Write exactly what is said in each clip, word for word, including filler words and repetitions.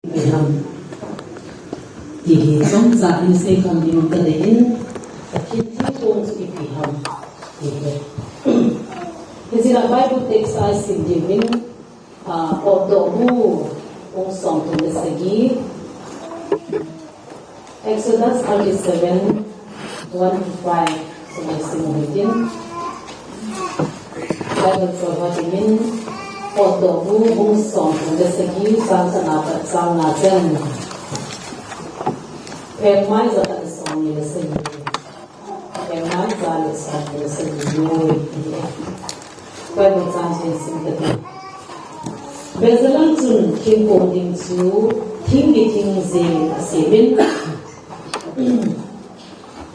Ipi ham ti hi chomcha in sei kham ding ka dei in, Pathen thingkong chu ipi ham ti hi. Hiche a Bible text a i sim diu in, ah, Potdohbu bung somthum le sagi, Exodus thirty-seven, one to five, so i sim u hitin. Bible chol ho dingin, Potdohbu bung somthum le sagi, chang khatna apat chang nga chan. Phengmai ja khat le somni le sagi. Phengmai ja le somni le sagi. Bible chang chen sim kate. Bezalel chun thingkong ding chu thing kithing jeng asemin.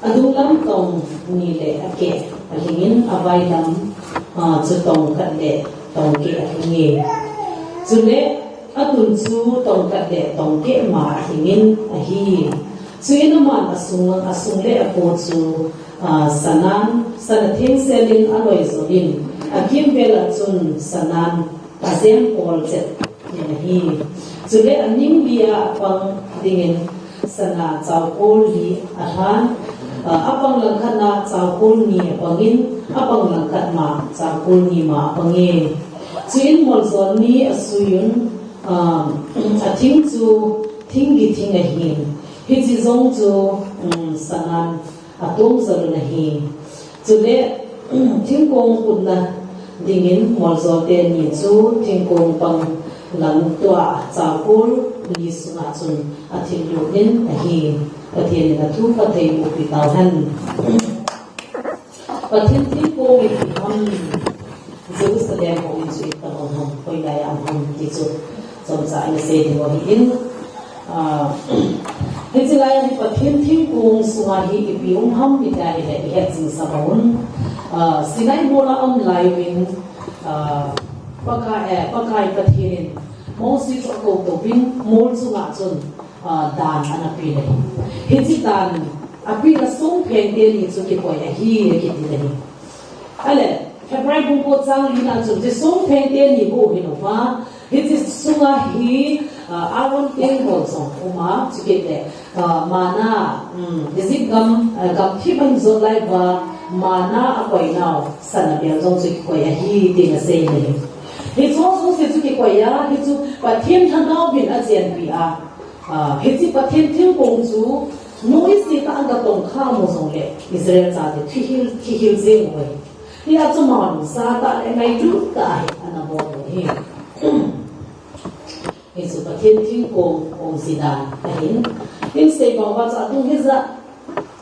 Adung lam tong ni le akeh ahingin, avai lam, ah, chu tong khat le tong keh ahinge. Chule atun chu tong khat le tong keh ma ahingin ahi. Chuin aman asung, asung le apo chu, ah, sanan, sana thengsel in aloi jolin, akimvel a chun sanan ajem pol chet in ahi. Chule aning lia apang dingin sana chaukol li alhan, ah, apang langkhat na chaukol ni apangin, apang langkhat ma chaukol ni ma apange. Chuin moljol ni asuiyun, ah, athing chu thing kithing ahin. Hiche jong chu, um, sanan atom jolun ahi. Chule, thingkong putna dingin moljol teni chu thingkong pang lang tua chaukol li sunga chun athil lut in ahi. Pathen in athu phatthei boh pi tauhen. Pathen thingkong ipi ham, Jerusalem houin chu ipi ham, hoilai a um ham ti chu chomcha in sei ding u ahin. Ah, hiche lai a hi Pathen thingkong sunga hi ipi um ham ti ahile ihet jing sa uvin. Ah, Sinai mol a um lai uvin, ah, Pakai, eh, Pakai Pathen in Mose chu akou touvin mol chunga chun, ah, dan ana pe le. Hiche dan apeh na songpheng teni chu kikoi ahi akiti le. Ale, Hebrai bung ko chang li na chun, hiche songpheng teni bou hilou va, hiche sunga hi, ah, Aaron teng ho jong um a, chukit le, ah, manna, um, Egypt gam, ah, gamthip ahin jot lai uva, manna akoi nau, sana bel jong chu kikoi ahi, tin asei in ahi. Hiche jouse chu kikoi a, hichu Pathen Lhagao vin achenpi a, ah, hiche Pathen thingkong chu, noise tah a gatong kha mu jongle, Israel chate thuhil, thuhil jeng u ahi. Hia chu malungsa tah le ngailut tah a hi ana bol u ahi. Hichu Pathen thingkong umji dan ahin. Hinsei bang uva chu adung hijat,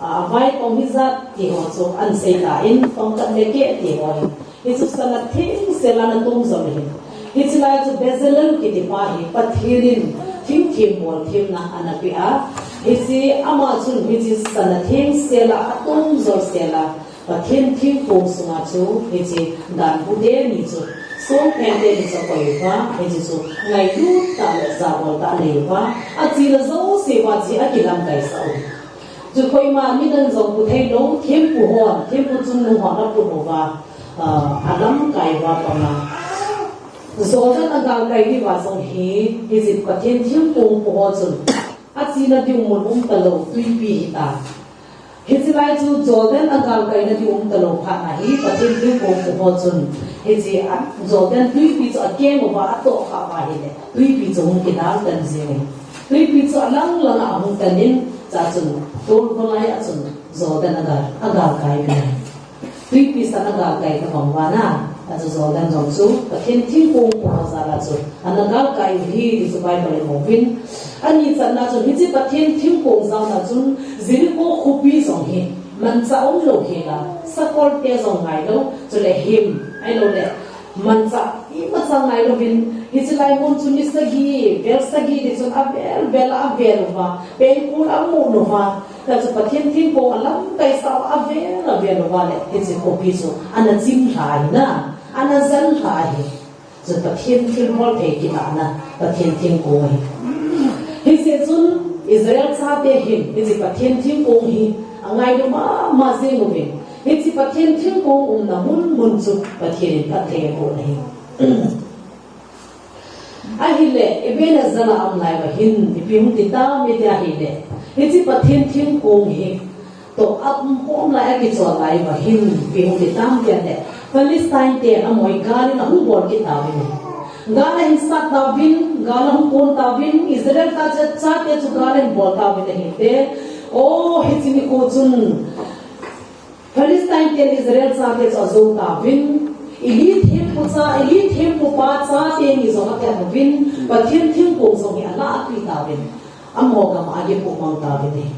ah, avai tong hijat ti ho chu ahin sei tan, tong khat le keh ti ho ahin. Hichu sana thengsel a ana tom jol ahin. Hiche lai chu Bezalel kiti pa hi Pathen in thingthem bolthemna ana pe a. Hiche ama chun hiche sana thengsel a atom jol sel a, Pathen thingkong sunga chu hiche danbu teni chu, songpheng teni chu akoi uva, hiche chu ngailut tah le jabol tah anei uva, achena jouse uva hiche akilamkai sah u. Chu koima midang jong pu thei lou, thempu hon, thempu chungnung hon aput uva, ah, alamkai uva pang a. Jordan agalkai ni uva jong hi, hiche Pathen thingkong pu ho chun, achena ding mun um talou, twipi hita. Hiche lai chu Jordan agalkai na ding um talou phat na hi, Pathen thingkong pu ho chun, hiche a Jordan twipi chu akeng uva atoh kha uva ahile, twipi chu hung kidal tan jeng e. Twipi chu alang lang a ahung tan in, chua chun, tolkho lai a chun Jordan agal, agalkai uvin ahi. Twipi san agalkai tobang uva na, achu Jordan jong chu, Pathen thingkong pu ho jal a chu ana galkai u ahi ti chu Bible in amu uvin. Ani channa chun hiche Pathen thingkong jal a chun Jericho khopi jong hi manchah umlou hel a, sakol te jong ngailou, chule hem, ahilouleh manchah imacha ngailouvin, hiche lai mun chu ni sagi, vel sagi ti chun avel vel a avel uva, pengkul amun uva, Chua chu Pathen thingkong alamkai sah uva avel avel uva le, hiche khopi chu ana chimlha ahi na, ana janlha ahi. Chu Pathen thilbol thei kilahna, Pathen thingkong ahi. Hijeh chun Israel chate hin, hiche Pathen thingkong hi angailu mama jeng uvin. Hiche Pathen thingkong umna mun mun chu Pathen in phatthei aboh ahi. Ahile, Ebenezer a um lai uva hin, ipi hung ti tam iti ahile, hiche Pathen thingkong hi, toh a um khom lai a kichol lai uva hin, ipi hung ti tam iti ahile, Philistine ten amaho hi gal in ahung bol kit tauvin. Gal ahin sat tauvin, gal ahung kon tauvin, Israel chate chu gal ahin bol tauvin ahile, o, hiche nikho chun, Philistine ten Israel chate chu ajo tauvin, Eli thempu cha, Eli thempu pa chate ni jong athet uvin, Pathen thingkong jong hi alahpeh tauvin. Amaho gam a agipumang tauvin ahi.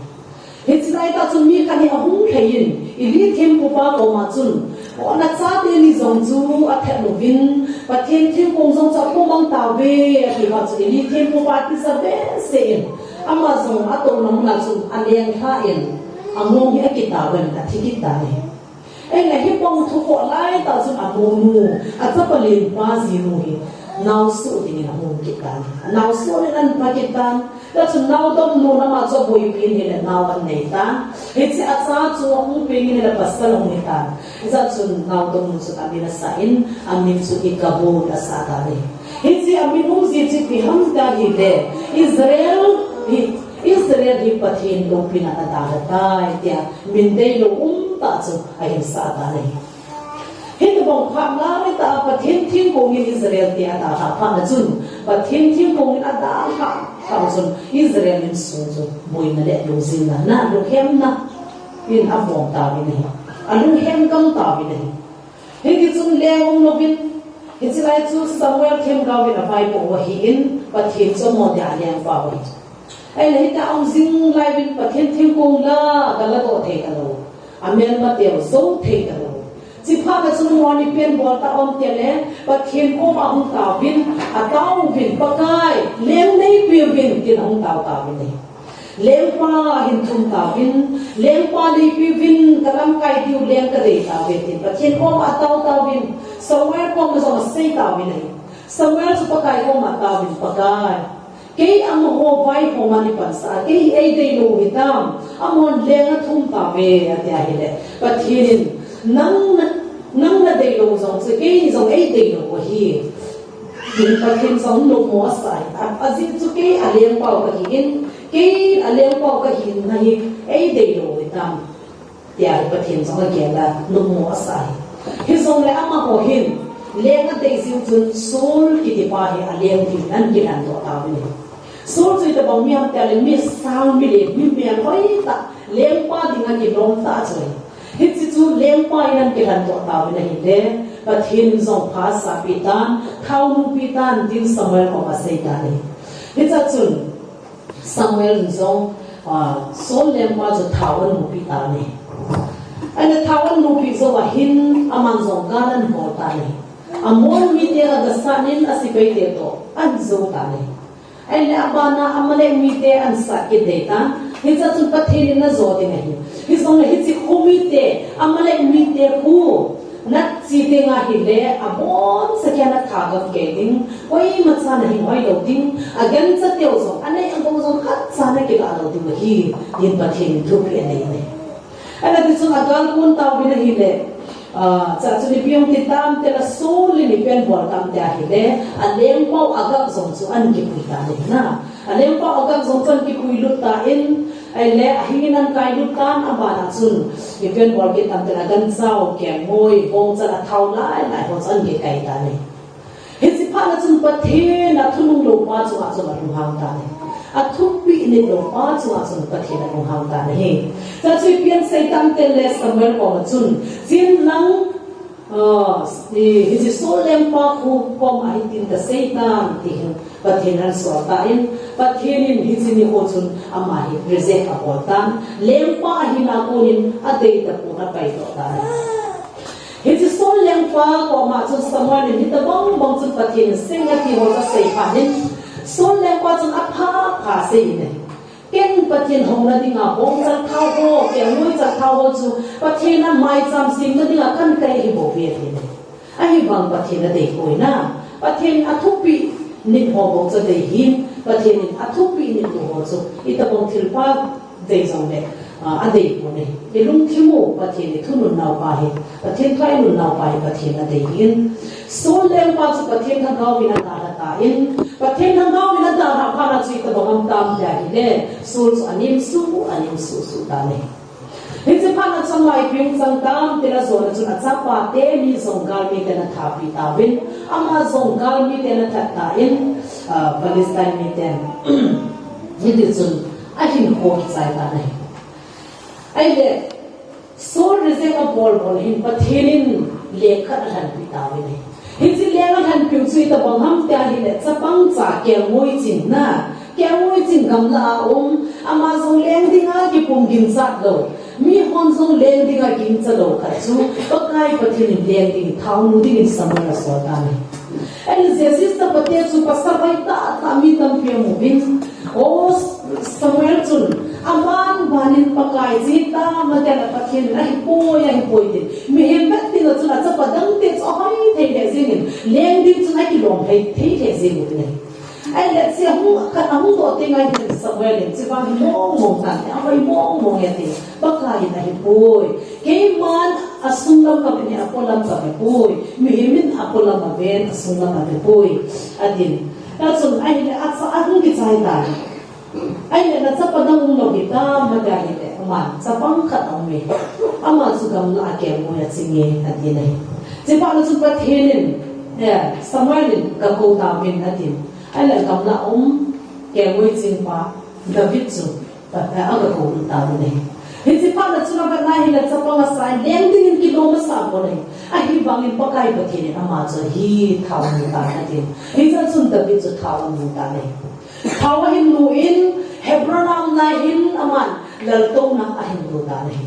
Hiche laitah chun mi khat hi ahung lhai in, Eli thempu pa koma chun, o, nachate ni jong chu athet uvin, Pathen thingkong jong chu apumang tauve, ati uva chun Eli thempu pa atisa behseh in, ama jong atouna mun a chun aleng lha in, angong hi akit tauvin, athi kit tan ahi. Ahile hi pang thu kho laitah chun amonu, achapa lenpa jinu hi, nao soh dingin ahung kit tan. Nao soh in ahin pha kit tan. Hijeh chun naodomnu in ama chu aboipi in ahile nao ahin nei tan. Hiche acha chu ahung peng in ahile pasal ahung hi tan. Hijeh chun naodomnu chun amin asah in, amin chu Ikabod asah tan ahi. Hiche amin umji chu ipi ham iti ahile, Israel hi, Israel hi Pathen loupina a adalha tai tia min deilou umtah chu ahin sah tan ahi. Hitobang phat laitah a Pathen thingkong in Israel te adalhah phat na chun, Pathen thingkong in adalhah phat na chun Israel insung chu boina le lungjinna, na, lunghemna in avom tauvin ahi. Alunghem gam tauvin ahi. Hitichun leng umlouvin, hiche lai chu Samuel themgao in avaipoh u ahin, Pathen chu amaho dia alengpa u ahi. Ahile hitia aum jing lai uvin Pathen thingkong la, galadoh thei talou. Amelmateu jou thei talou. Chuphat na chun amaho hi ipi abol tam iti le, Pathen koma ahung taovin, ataovin, Pakai, leng neipeuvin, tin ahung tao taovin ahi. Lengpa ahin thum taovin, lengpa neipeuvin, kalamkai diu leng kadei tauve, tin Pathen koma atao taovin, Samuel koma jong asei taovin ahi. Samuel chu Pakai koma ataovin, Pakai, kei amaho vaihom a neipansah a, kei eideilou hitam, amahon leng athum tauve, ati ahile, Pathen in, nang, nang nadeilou jong chu, kei jong eideilou ahi. Tin Pathen jong nommo asah ahi. A, ajeh chu kei alengpau kahin, kei alengpau kahin nahi, eideilou hitam. Tia hi Pathen jong agel a, nommo asah ahi. Hijongle amaho hin, leng adei jing chun Saul kitipa hi aleng dingin ahin kilhendoh tauvin ahi. Saul chu itobang mi ham tia le mi sang mi len, mi melhoi tah, lengpa dinga kilom tah chu ahi. Hiche chu lengpa in ahin kilhendoh tauvin ahile, Pathen in jong pha asahpeh tan, thao nupi tan, tin Samuel koma asei tan ahi. Hichea chun, Samuel in jong, ah, Saul lengpa chu thao anupi tan ahi. Ahile thao anupi jou ahin, aman jong gal ahin bol tan ahi. Ammon mite la gasat in asepaite toh ahin jou tan ahi. Ahile abana Amalek mite ahin sat kit dei tan. Hichea chun Pathen in najo ding ahi. Hijongle hiche kho mite, Amalek mite khu, nache teng ahile, aboncha keiya nathagam kei ding, koimacha nahinghoi lou ding, agancha teu jong, anei agou jong khatcha nakilah lou ding ahi, tin Pathen in thupeh anei in ahi. Ahile tichun agalkon tauvin ahile, ah, chua chun ipi hung ti tam itile Saul in ipi abol tam iti ahile, alengpau Agag jong chu ahin kipui tan ahi na. Alengpau Agag jong chu ahin kipui lut tan, ahile ahing in ahin kai lut tan, abana chun ipi abol kit tam itile aganchau, kelngoi, bongchal, athao lai lai ho chu ahin kikai tan ahi. Hiche phat na chun Pathen athunung lou pa chunga chun alunghang tan ahi. Athupi nit lou pa chunga chun Pathen alunghang tan ahi. Chua chu ipi asei tam itile Samuel koma chun, chen lang, ah, hiche Saul lengpa khu koma hitin kasei tan, tin Pathen ahin sol tan, Pathen in hiche nikho chun ama hi reject abol tan, lengpa ahina konin adei tapon apaidoh tan ahi. Hiche Saul lengpa koma chun Samuel in hitobang bang chun Pathen in seinga ti ho chu asei phat in, Saul lengpa chun apha pha asei in ahi. Ken Pathen houna dinga bongchal thao ho, kelngoi chal thao ho chu Pathen a maicham semna dinga kahin kai ahibouve atin ahi. Ahivang Pathen adei poi na. Pathen in athupi nit ho bou chu adei ahin, Pathen in athupi nit lou ho chu itobang thilpha vei jongle, ah, adei poi na. Ilungthim u Pathen ithunun naupa hi, Pathen thu a inun naupa hi Pathen adei ahin. Saul lengpa chu Pathen lhagao in adalha tan, Pathen lhagao in adalhah phat a chu itobang ham tam tia ahile, Saul chu anem suh, anem suh suh tan ahi. Hiche phat a chun ama ipi hung chang tam tile, ajona chun achapa te mi jong galmi ten athat peh tauvin, ama jong galmi ten athat tan, ah, Palestine mi ten hiti chun ahinkho kichai tan ahi. Ahile, Saul reject abol bol hin Pathen in leng khat alhenpi tauvin ahi. Hiche leng alhenpi u chu itobang ham tia ahile, chapang cha kelngoi ching na, kelngoi ching gamla a um, ama jong leng dinga kipum ginchat lou, mihon jong leng dinga gingcha lou khat chu Pakai Pathen in leng dingin, thaonu dingin Samuel asol tan ahi. Ahile Jesse chapate chu pasal hoitah tah mi tampi amu uvin, o, Samuel chun aban ban in Pakai chu hitam tia Pathen in ahipoi, ahipoi tin, mihem vet dinga chun achapa dang te chu ahoi thei lheh jengin, leng ding chun akilom thei, thei lheh jeng uvin ahi. Ahile hiche ahung, khat ahung doh teng ahin Samuel in, hiche vang hi mong mong tan, ahoi mong mong e ati. Pakai in ahipoi. Keiman asung lam kaven e, apo lam kave poi. Mihem in apo lam aven, asung lam ave poi, atin. Hichun ahile acha ahung kichai tan. Ahile nachapa dang umlou hitam tia ahile, aman chapang khat aume. Ama chu gamla a kelngoi a ching e, atin ahi. Hiche phat a chun Pathen in, eh, Samuel in gakou tauvin, atin. Ahile gamla a um kelngoi chingpa David chu Pat-, a, agakou tauvin ahi. Hiche phat a chun avetna ahile chapang asa in, leng dingin kilom asa pon ahi. Ahivangin Pakai Pathen in ama chu hi thaonu tan atin. Hichea chun David chu thaonu tan ahi. Thao ahin nu in, Hebron a umna hin aman laltouna ahin lo tan ahi.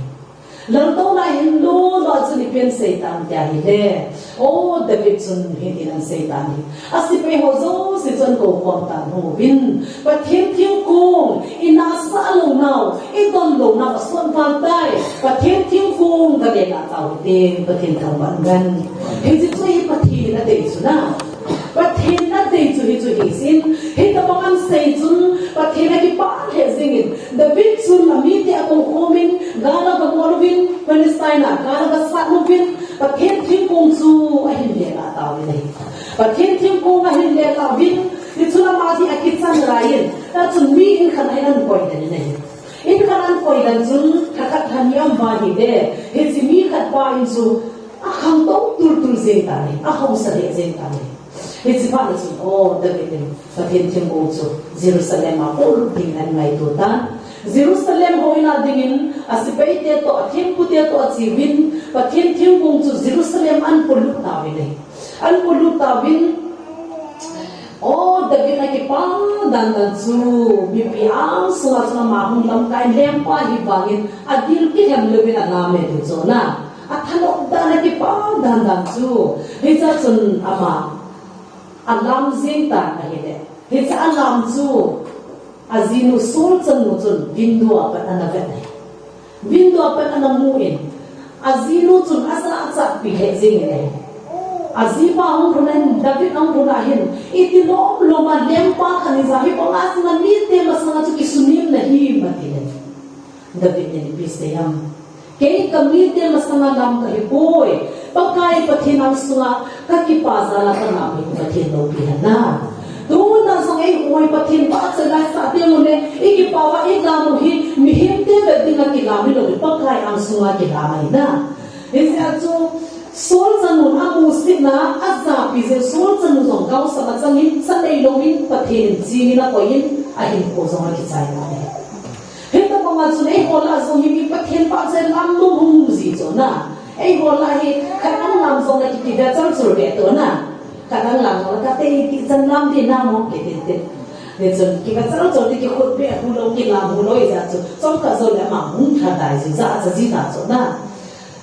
Laltouna ahin lo lo a chun ipi asei tam tia ahile, o, David chun hitin asei tan ahi. Asepai ho jouse chu ahin koukhom tan, hung uvin, Pathen thingkong, inahsah lounau, idon lounau asot val tai. Pathen thingkong gale lah tau hite, Pathen thangvah in. Hiche chu hi Pathen in adei chu na. Pathen in adei chu hichu hisin, hitobang asei chun Pathen akipah lheh jengin, David chun amite akoukhomin, gal agabol uvin, Palestine a gal agasat uvin, Pathen thingkong chu ahin lelah tauvin ahi. Pathen thingkong ahin lelah uvin, hichun ama hi akichan laiyin, hichun mi in khat a ahin koi den in ahi. In khat a ahin koi den chun, lha khat lha ni aum uva ahile, hiche mi khat pa in chu akhangtou tultul jeng tan ahi, ahaosa lheh jeng tan ahi. Hiche phat a chun, o, David in Pathen thingkong chu Jerusalem a polut dingin ahin ngaito tan. Jerusalem houin a dingin asepaite toh, athempute toh ache uvin, Pathen thingkong chu Jerusalem a ahin polut tauvin ahi. Ahin polut tauvin, o, David in akipah dan dan chu, mipi angsunga chun ama hung lamkai lengpa ahi vangin adil kilhem louvin alam e ti chu na. Athanop dan, akipah dan dan chu. Hichea chun ama alam jeng tan ahile, hiche alam chu ajinu Saul chanu chun window a pat ana vet ahi. Window a pat ana mu in, ajinu chun ajachatpi lheh jengin ahi. Ajipa ahung lhun a hin, David ahung lhun a hin, iti lom lom a lengpa khat in jong hibanga sunga mite masanga chu kisunem nahim atin ahi. David in ipi asei ham? Kei kamite masanga lam kahipoi. Pakai Pathen angsunga kakipa jal a kalam hi Pathen loupi hen na. Tuna jong eiho hi Pathen vahchoi la isah teng uleh, ikipa uva ilam u hi mihemte vet dinga kilam hilou, Pakai angsunga kilam ahi na. Hijeh a chu Saul chanun amusit na, ajapi jeh, Saul chanu jong gaosap achangin, cha neilouvin Pathen in chingin akoiyin, ahinkho jong akichai tan ahi. Hitobanga chun eiho lah jong hi mi Pathen vahchoi lam nom hung um ji chu na. Eiho lah hi khat in alam jongle ki, kivechal chul ve to na. Khat in alam jongle kate iti chan lam ding namo kiti ti. Hichun kivechal chul ti, kikhut beh hulou, kilam hulou ijeh chun, chomkhat joule ama hung lhadai ji, jacha ji ta chu na.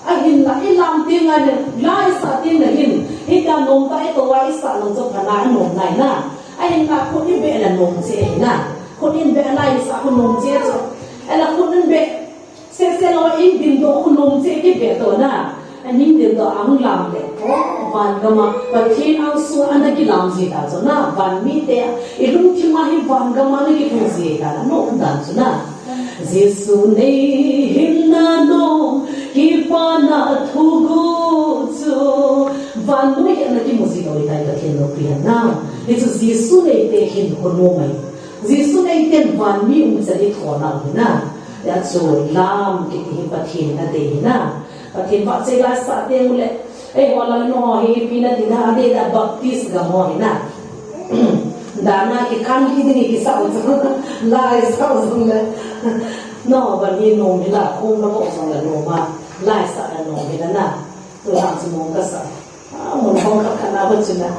Ahinla ilam teng le, la isah teng le hin, hitia nomtah a itou a isah nom chu pha nai, anom nai na. Ahinla khut in beh le nom cheh ahi na. Khut in beh, la isah khu nom cheh chu. Ahile khut in beh seh seh lou a, in dingdoh khu nom cheh kibeh to na. Ahin dingdoh a hung lam le, o, van gam a Pathen angsunga ana kilam ji ta chu na. Van mite, ilungthim a hi van gam a ana kilhung ji ta na, nom dan chu na. Jesu neihinna nom, kipana thuguh chu, vannoi a ana kimu ji lou ahitai, Pathen loupi hen na. Hichu Jesu neite hin hung um ahi. Jesu neiten vanmi umchan hi thona um ahi na. Hijeh chun lam kiti hi Pathen in adei ahi na. Pathen vahchoi laisah teng uleh, eiho lah nangho hi ipi nati na, adeh a Baptist gam ho hi na. Dana kikan kit ding kisah u chu. Laisah u jongleh. Nangho bang hi nom hih la, khong navoh jongleh nom a. Laisah la nom hih la na. Tulang chu nom kasah. Ah, mun hong khat khat na ba chu na.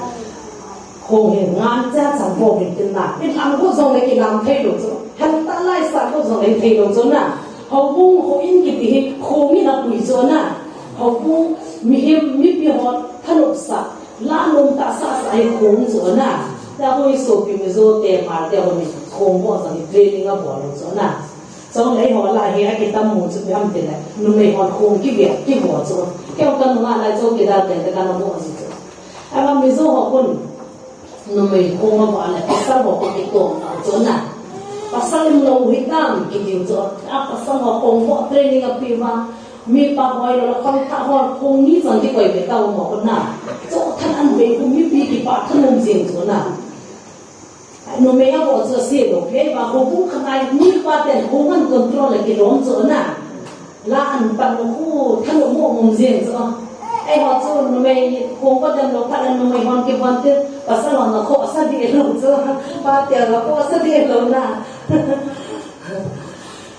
Khong hi ngan cha chang bou hin tin na. Tin ang ko jongleh kilam thei lou chu. Hel ta laisah ko jongleh thei lou chu na. Houbung houin kiti hi khong in apui chu na. Houbung mihem mipi ho thanop sah, la nom tah sah sah hi khong chu na. Tua hi sopi Mizo te Hmar te ho hi khong bou jong hi training abol lou chu na. Chule eiho lah hi akitam mu chu ipi ham tileh, numei hon khong kive, kive chu. Kei ka nunga lai chu kidal teng teng kana bol ji chu. Ahivang Mizo ho khun numei khong avoh leh pasal ho khun kitom na chu na. Pasal umlou hitam kiti chu. A pasal ho khong bou training api uva. Mipa ho ahilou le khangthah ho khong ni chang kikoi ve tau mo khun na. Chu than an ve khu mipi kipah thanom jing chu na. Numei avoh chu ase lou, kei vang houbung khat a mipa ten khong an control le kilom chu na. La an pan khu thanom mo mom jing chu. Eiho chu numei khong ko dem lou phat le numei hon kivon tin, pasal hon na khoh sa deh lou chu. Pa tel la khoh sa deh lou na.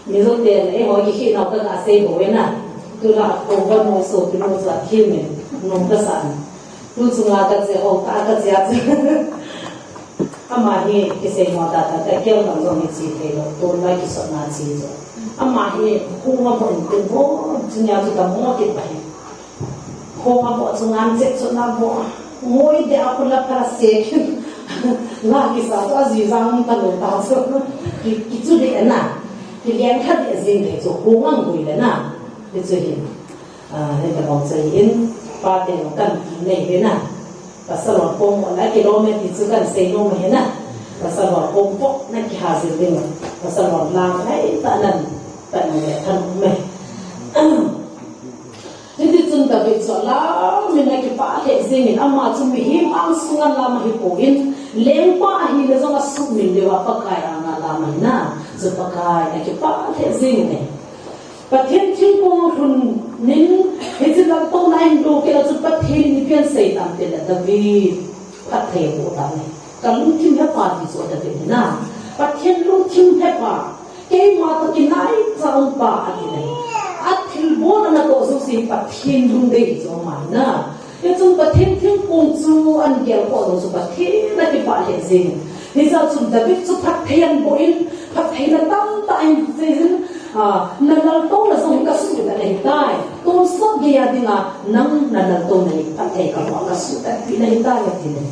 Mizo ten eiho kikhel nau kaga sei bou ve na. Tula khong ko mo sopi nu chu athil min nom kasah na. Tu chunga kache ho ka kache a chu. Ama hi kisei mo tah tah, ka keu dang jong hi che thei lou, tun lai kisotna che chu. Ama hi khong avoh in tin bou, chunia chu ka mo kit pa hi. Khong avoh chu ngan cheh chu na bou. Ngoi de a khula phala se kin. La kisa chu aji jang ta lou ta chu. Ki, kichu de na. Kileng kha de jing de chu khong ang gui le na. Hichu hi. Ah, hitabang chu ahin, pa ten kan kinei ve na. Pasal hon khong bou na kilom e ti chu kan sei nom ahi na. Pasal hon khong bou na kihajil ding. Pasal hon lang nai ta nan, ta nan le than me. Hiti chun David chu alam in akipah lheh jing in, ama chu mihem ang sunga lam ahi poi, lengpa ahina jong asuhmil lheh a Pakai anga lam ahi na. Chu Pakai akipah lheh jing in e. Pathen thingkong lhun in, hiche laltouna in lo kei a chu Pathen in ipi asei tam tileh David phatthei aboh tan ahi. Ka lungthim hepa ti chu David ahi na. Pathen lungthim hepa. Keima toh kinai cha um pa ati na ahi. Athilbol ana toh jouse Pathen lungdei hi chu ama ahi na. Hichun Pathen thingkong chu ahin gel khoh jong chu Pathen akipah lheh jing in. Hijeh chun David chu phatthei aboh in, phattheina tamtah ahin sei jin, ah, na laltouna jong hi kasuhtat ahitai. Tonsot geiya dinga, nang na laltouna hi phatthei kaboh a kasuhtatpi nahitai ati le.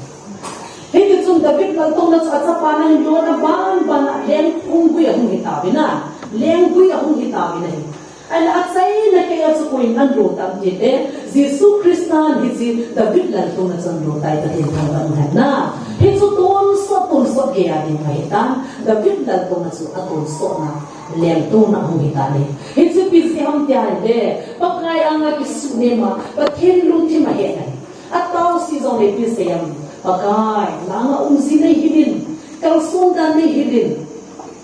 Hitichun David laltouna chu achapa na hin lona banban a lengphung gui ahung hitauvin a, lenggui ahung hitauvin ahi. Ahile achaina keiya chu koiyin alo tam tileh, Jesu Christan hiche David laltouna chu alo tai, Pathen thangvah in umhen. Hichu tonsot, tonsot geiya ding ahitan, David laltouna chu atonsotna lengtouna ahung hitan ahi. Hichu ipi jeh ham tia ahile, Pakai anga kisunem a, Pathen lungthim ahet ahi. Ataosi jongle ipi asei em, Pakai, nanga umji neihil in, kalson dan neihil in,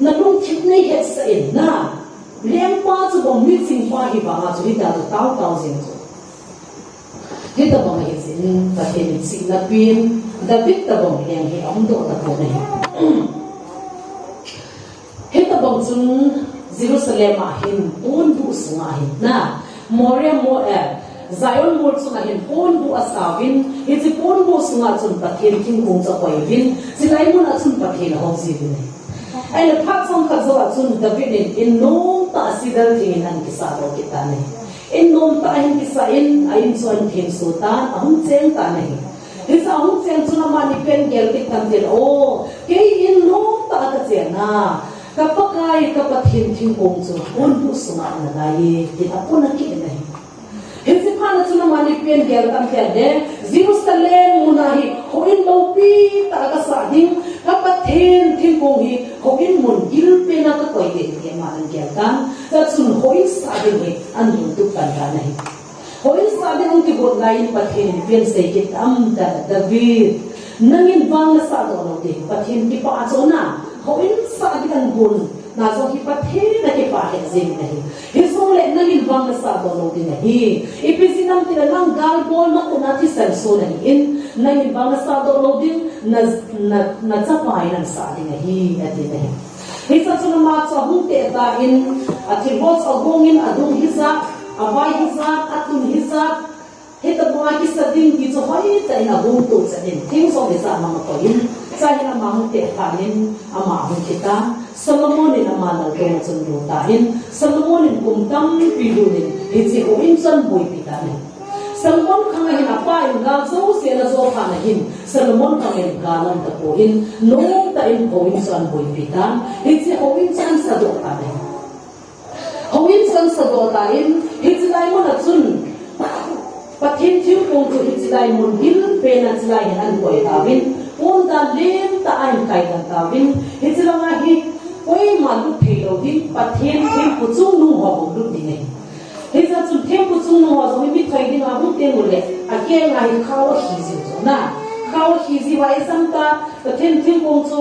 nalungthim neihetsah in na. Lengpa chu bang miching pa hi vanga chu hitia chu taotao jing chu. Hitobang ahi jeh in Pathen in chihna pen David tobang leng hi ahung doh tapon ahi. Hitobang chun Jerusalem a hin ponbuh sunga hin na, Moriah mo, eh, Zion mol chunga hin ponbuh asauvin, hiche ponbuh sunga chun Pathen thingkong chu akoi uvin, chulai mun a chun Pathen ahouji uvin ahi. Ahile phat chomkhat jou a chun David in in nomtah a cedar thing in ahin kisah doh kit tan ahi. In nomtah a ahin kisah in, a in chu ahin thengso tan, ahung cheng tan ahi. Hiche ahung cheng chun amani pen gel kit tan tile, o, kei in nomtah a kachen a, ka Pakai, ka Pathen thingkong chu ponbuh sunga ana lai e, tin apon akit in ahi. Hiche phat a chun amani pen gel tan tile, Jerusalem mun a hi houin loupi tah a kasah ding, ka Pathen thingkong hi houin mun gilpen a kakoi ding tin aman agel tan. Chua chun houin sah ding hi ahin tup pan tan ahi. Houin sah ding ahung kigot lai in Pathen in ipi asei kit tam tile, David, Nangin vang nasah doh lou ding, Pathen kipah a chun na, houin sah ding angon na jong hi Pathen a kipah lheh jeng ahi. Hijongle nangin vang nasah doh lou ding ahi. Ipi jeh ham itile nang gal bolna kona thisan soh nahi in, nangin vang nasah doh lou ding, na, na, nachapa in nasah ding ahi, ati ahi. Hichea chun ama chu ahung teh tan, athilbol chu agong in, adung hijat, avai hijat, atun hijat, hitabang a kisa ding ti chu hoitah in agong toh chan in, theng jong le ja mang a akoi in, chua hin ama hung teh phat in, ama hung thi tan, Solomon in ama laltouna chun alut tan, Solomon in kum tampi lut in, hiche houin chu ahin boipi tan ahi. Solomon khang a hin apa in gal jouse ana jo phat na hin, Solomon khang in gal aum tapon, nomtah in houin chu ahin boipi tan, hiche houin chu ahin sadoh tan ahi. Houin chu ahin sadoh tan, hiche lai mun a chun, Pathen thingkong chu hiche lai mun gilpen a hiche lai hin ahin koi tauvin, pondan lentah a ahin kaidan tauvin, hiche langa hi koima lut thei lou ding, Pathen thempu chungnung ho bou lut ding ahi. Hijeh chun thempu chungnung ho jong hi mi thoi dinga hung teng uleh, akeng a hi khao ahi jiu chu na. Khao ahi jiu a ijam ta, Pathen thingkong chu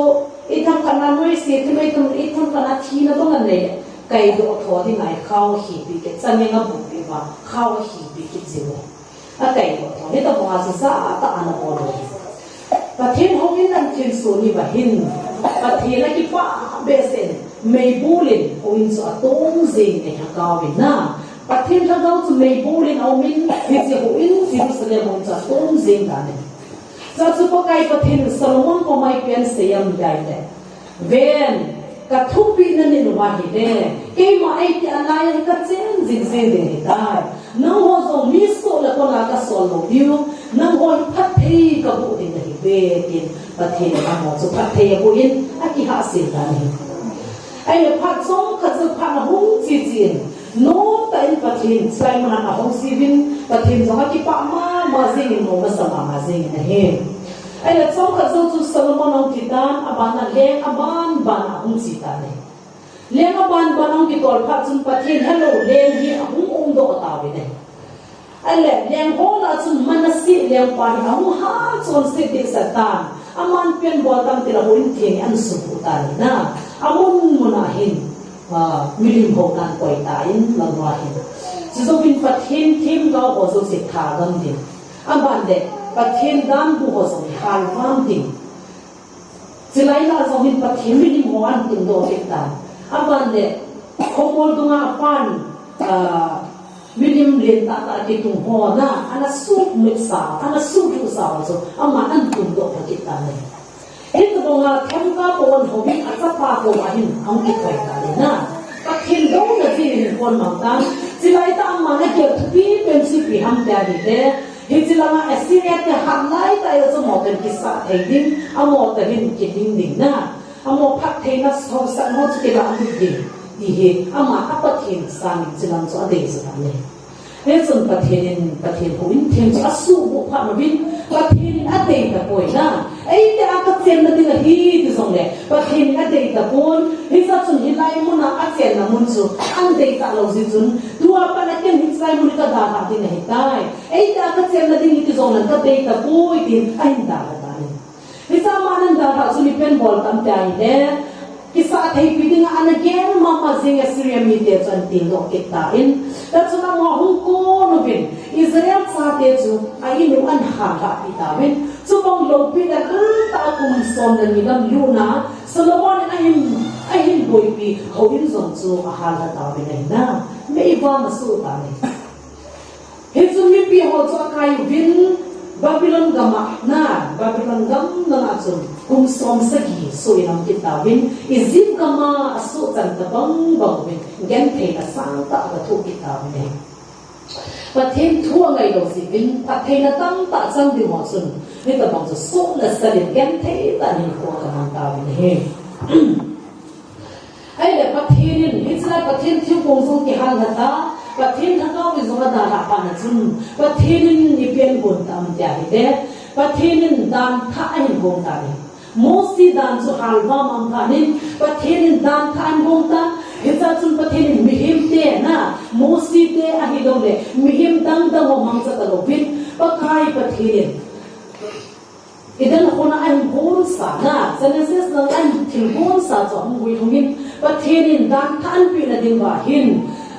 itham khat na noise, thim itham, itham khat na thina bang anei le. Kaidoh tho ding ahi, khao ahipi kit, chaneng abupi uva, khao ahipi kit jiu. Akaidoh tho, hitabang a chu jatah a ana bol u. Pathen houin ahin thil soh ni uva hin, Pathen akipah behseh in, meibol in, houin chu atom jeng e lhagao in na. Pathen lhagao chu meibol in aum in, hiche houin Jerusalem houin chu atom jeng tan ahi. Chua chu Pakai Pathen in Solomon koma ipi asei em itile, Ven, kathupeh na nit uva ahile, keima eiti a lai a hi kachen jing jing ding ahitai. Nangho jong mi soh le kon a kasol lou diu, nangho hi phatthei kaboh ding nahiuve, tin Pathen in amaho chu phatthei aboh in akihahsel tan ahi. Ahile phat chomkhat jou phat ahung che che in, nomtah in Pathen chulai mun a ahung seiyun, Pathen jong akipah mama jeng in, nom asa mama jeng in ahi. Ahile chomkhat jou chu Solomon ahung thi tan, aban a leng aban ban a ahung che tan ahi. Leng aban ban ahung kitol phat chun Pathen helou leng hi ahung umdoh tauvin ahi. Ahile leng ho lah a chun Manasseh lengpa hi ahung hachonset dehset tan. Aman ipi abol tam itile houin theng ahin subuh tan ahi na. Amun mun a hin, ah, milim houna ahin koi tan, lama hin. Chujouvin Pathen themgao ho jouse thagam ding. Aban le Pathen danbu ho jong halvam ding. Chulai lah a jong hin Pathen milim ho ahin tungdoh kit tan. Aban le khomol dunga apan, ah, milim lentah tah kitung ho na, ana sumit sa, ana sumit sa ho chu, aman ahin tungdoh kit tan ahi. Hitabang a themgao hon houin achapa koma hin ahung kikoi tan ahi na. Pathen douna jeh in ahung mang tan. Chulai tah a aman agel thupi pen chu ipi ham tia ahile, hiche langa Assyria te hat lai tah a chu amaho toh kisah thei ding, amaho toh hin kiding ding na. Amaho phattheina haosa ho chu kilah lut ding, ti hi ama a Pathen sangin hiche lam chu adei jing tan ahi. Hichun Pathen in, Pathen houin theng chu asuhbuh phat uvin, Pathen in adei tapoi na. Eiti a kachenna ding ahi ti jongle, Pathen in adei tapon, hijeh chun hilai mun a achenna mun chu ahin dei talou jeh chun, tua pat a ken hiche lai mun kadalhah ding ahitai. Eiti a kachenna ding hi ti jongle kadei tapoi tin ahin dalha tan ahi. Hichea aman ahin dalhah chun ipi abol tam tia ahile, kisah theipi dinga ana gel mama jing Assyria mite chu ahin tengdoh kit tan. Chua chun amaho ahung kon uvin, Israel chate chu a in u ahin halhah peh tauvin. Chubang loupina lentah a kum som le ni lam lutna, Solomon in ahin, ahin boipi houin jong chu ahalha tauvin ahi na. Meivang asoh tan ahi. Hichun mipi ho chu akai uvin Babylon gam a na, Babylon gam langa chun kum som sagi soh in aum kit tauvin, Egypt gam a asoh chan tabang bang uvin, gentheina sangtah agathoh kit tauvin ahi. Pathen thu angai lou jeh uvin, phattheina tamtah chang ding ho chun, hitabang chu soh le sal in genthei tah in hinkho agamang tauvin ahi. Ahile Pathen in, hiche lai Pathen thingkong jong kihalha ta, Pathen lhagao in jong adalhah phat na chun, Pathen in ipi ahin bol tam tia ahile, Pathen in dan thah ahin bol tan ahi. Mosi dan chu halvam aum phat in, Pathen in dan thah ahin bol tan, hichea chun Pathen in mihem te na, Mosi te ahilou le, mihem dang dang ho mangcha talouvin, Pakai Pathen in Eden hon a ahin hon sa na, Genesis lang a ahin thil hon sa chu ahung hui lhung in, Pathen in dan thah ahin peh na ding uva hin,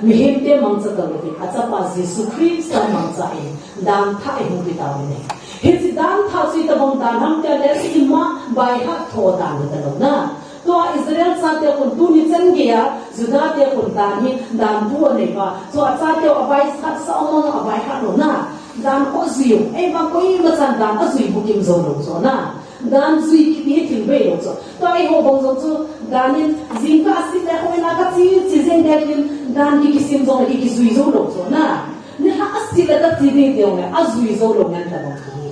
mihemte mangcha talou in, achapa Jesu Christa mangcha in, dan thah ahung pe tauvin ahi. Hiche dan thah chu itobang dan ham tia le, ima baihat tho dan hi talou na. Tua Israel chate khun tuni chan geiya, Juda te khun dan hi, dan bu anei uva. Chua chate u abaihat sa u mong abaihat lou na. Dan khu jui u. Eima koima chan dan ajui bukim jou lou chu na. Dan jui kiti hi thil bei lou chu. Tua eiho bang jong chu dan in jingkah asit le houin a kache che jeng ding in dan ki kisim jong le ki kijui jou lou chu na. Nilhah asit le kache ding teng le ajui jou lou ngen tabang hi.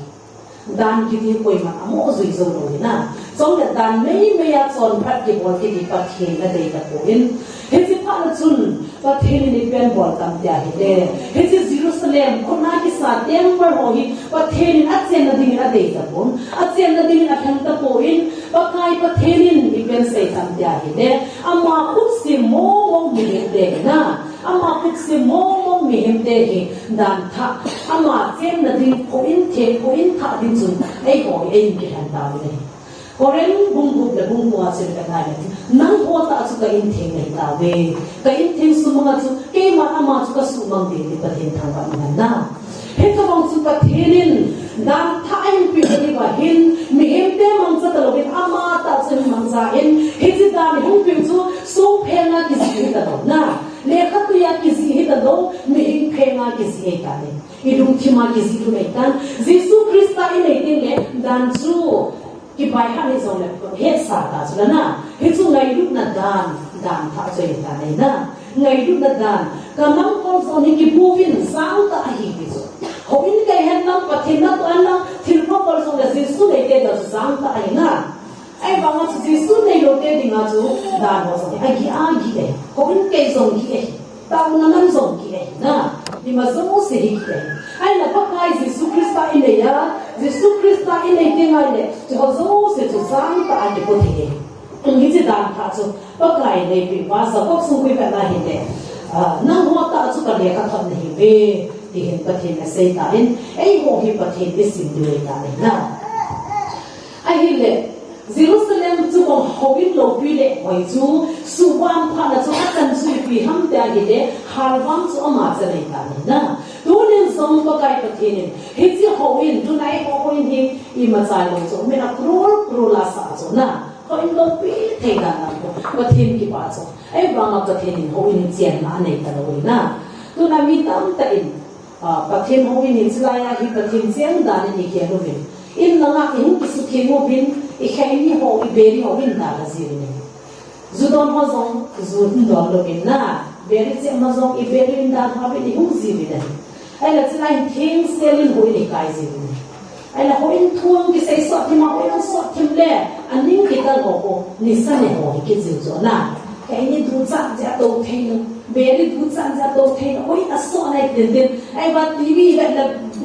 Dan kiti koima amo jui jou lou hi na. Chule dan meimei a chonphat kibol kiti Pathen in adei tapon. Hiche phat na chun Pathen in ipi abol tam tia ahile, hiche Jerusalem khut na kisa temple ho hi Pathen in achenna dingin adei tapon. Achenna dingin alheng tapon, Pakai Pathen in ipi asei tam tia ahile, ama khutsim mong mong mihemte hi na. Ama khutsim mong mong mihemte hi dan thah, ama chenna ding houin theng, houin thah ding chun eiho hi eihin kilhen tauvin ahi. Korin bung gup le bung ko a sim le nai le, nangho tah chu ka in theng nahi tauve. Ka in theng sumang a chu keiman ama chu ka sumang ding ti Pathen thangvah in na. Hitobang chu Pathen in dan thah ahin peh na ding uva hin, mihemte mangcha talou in ama tah chu ahin mangcha in, hiche dan hung peh chu song phenga kijih hi talou na. Lekha tuiya kijih hi talou, mihing phenga kijih ahitan. Ilungthima kijih lou ahitan. Jesu Christa inei teng le dan chu kibaihat hih jong le hetsah ta chu la na. Hichu ngailutna dan, dan thah chu ahitan ahi na. Ngailutna dan, ka nam kol jong hi kibu vin jangtah ahi ti chu. Houin kei hen lang, Pathen natoh hen lang, thil kol jong le Jesu nei teng le chu jangtah ahi na. Ahivanga chu Jesu neilou te dinga chu dan ho jong hi agih agih ahi. Houin kei jong gih ahi. Taona man jong gih ahi na. Ima jouse hi gih ahi. Ahinla Pakai Jesu Christa inei a, Jesu Christa inei teng ahile, hiche ho jouse chu jangtah a kipo thei ahi. Hiche dan thah chu Pakai in eipeh uva, Jacob sung khu ivet na hile, ah, nangho tah chu ka lekha thot nahiuve, ti hin Pathen in asei tan, eiho hi Pathen isim diu ahitan ahi na. Ahile, Jerusalem chu bang houin loupi le hoi chu, suhvam phat na chu achan chu ipi ham tia ahile, halvam chu ama chan ahitan ahi na. Tunin jong Pakai Pathen in, hiche houin, tuna eiho houin hi, imacha lou chu, mina crore crore a sa chu na. Houin loupi thei dan dan khu, Pathen kipah chu. Ahivanga Pathen in houin hi chenna anei talou ahi na. Tuna mi tamtah in, ah, Pathen houin hi chulai a hi Pathen cheng dan in ikhel uvin. In langa ihung kisutheng uvin, ikheini ho, iberi ho in dan ajiuvin ahi. Ju don ho jong, ju hin don louvin na. Beri cheh ma jong, iberi in dan ho uvin ihung jiuvin ahi. Ahile chulai hin thengsel in houin ikai jiuvin ahi. Ahile houin thu kisei sot thim a, houin sot thim le, aning kital ho khu, nisa ne ho hi kijiu chu na. Keini duchat jeh a tou thei lou, beri duchat jeh a tou thei lou, houin asot nai tenten. Ahivang TV vet le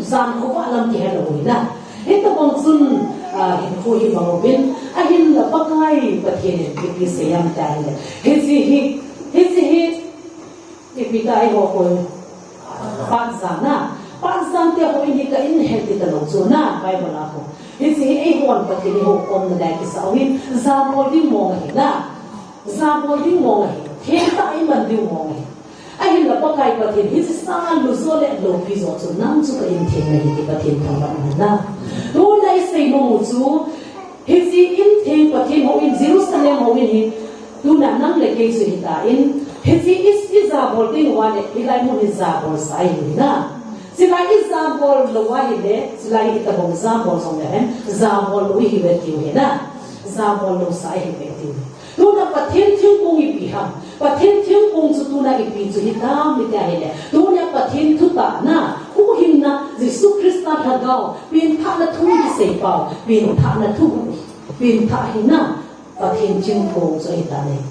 jan khovah lam kihe lou hoi na. Hitobang chun, ah, hinkho hi mang uvin, ahinla Pakai Pathen in ipi asei ham tia ahile. Hiche hi, hiche hi, ipi tia eiho khu, Pathen na. Pathen te houin hi ka in ahi ti talou chu na, Bible a khu. Hiche hi eihon Pathen ihoukhomna dia kisah u hin, jabol ding mong ahi na. Jabol ding mong ahi. Thengtah iman diu mong ahi. Ahinla Pakai Pathen, hiche sanga lujo le loupi jo chu nang chu ka in theng nahi ti Pathen thangvah in ahi na. Tuna isei nom u chu, hiche in theng Pathen houin, Jerusalem houin hi, tuna nang le kei chu hitan, hiche i, ijabol teng uva le, hilai mun hi jabol sa ihiu hi na. Chulai ijabol lou ahile, chulai hi itobang jabol jong le hen, jabol lou ihiuve tiu hi na. Jabol lou sa ihiuve tiu hi. Tuna Pathen thingkong ipi ham? Pathen thingkong chu tuna ipi chu hitam iti ahile, tuna Pathen thutahna, huhhingna, Jesu Christa lhagao, penthahna thu kisei pau, penthahna thu, penthah hina, Pathen thingkong chu ahitan ahi.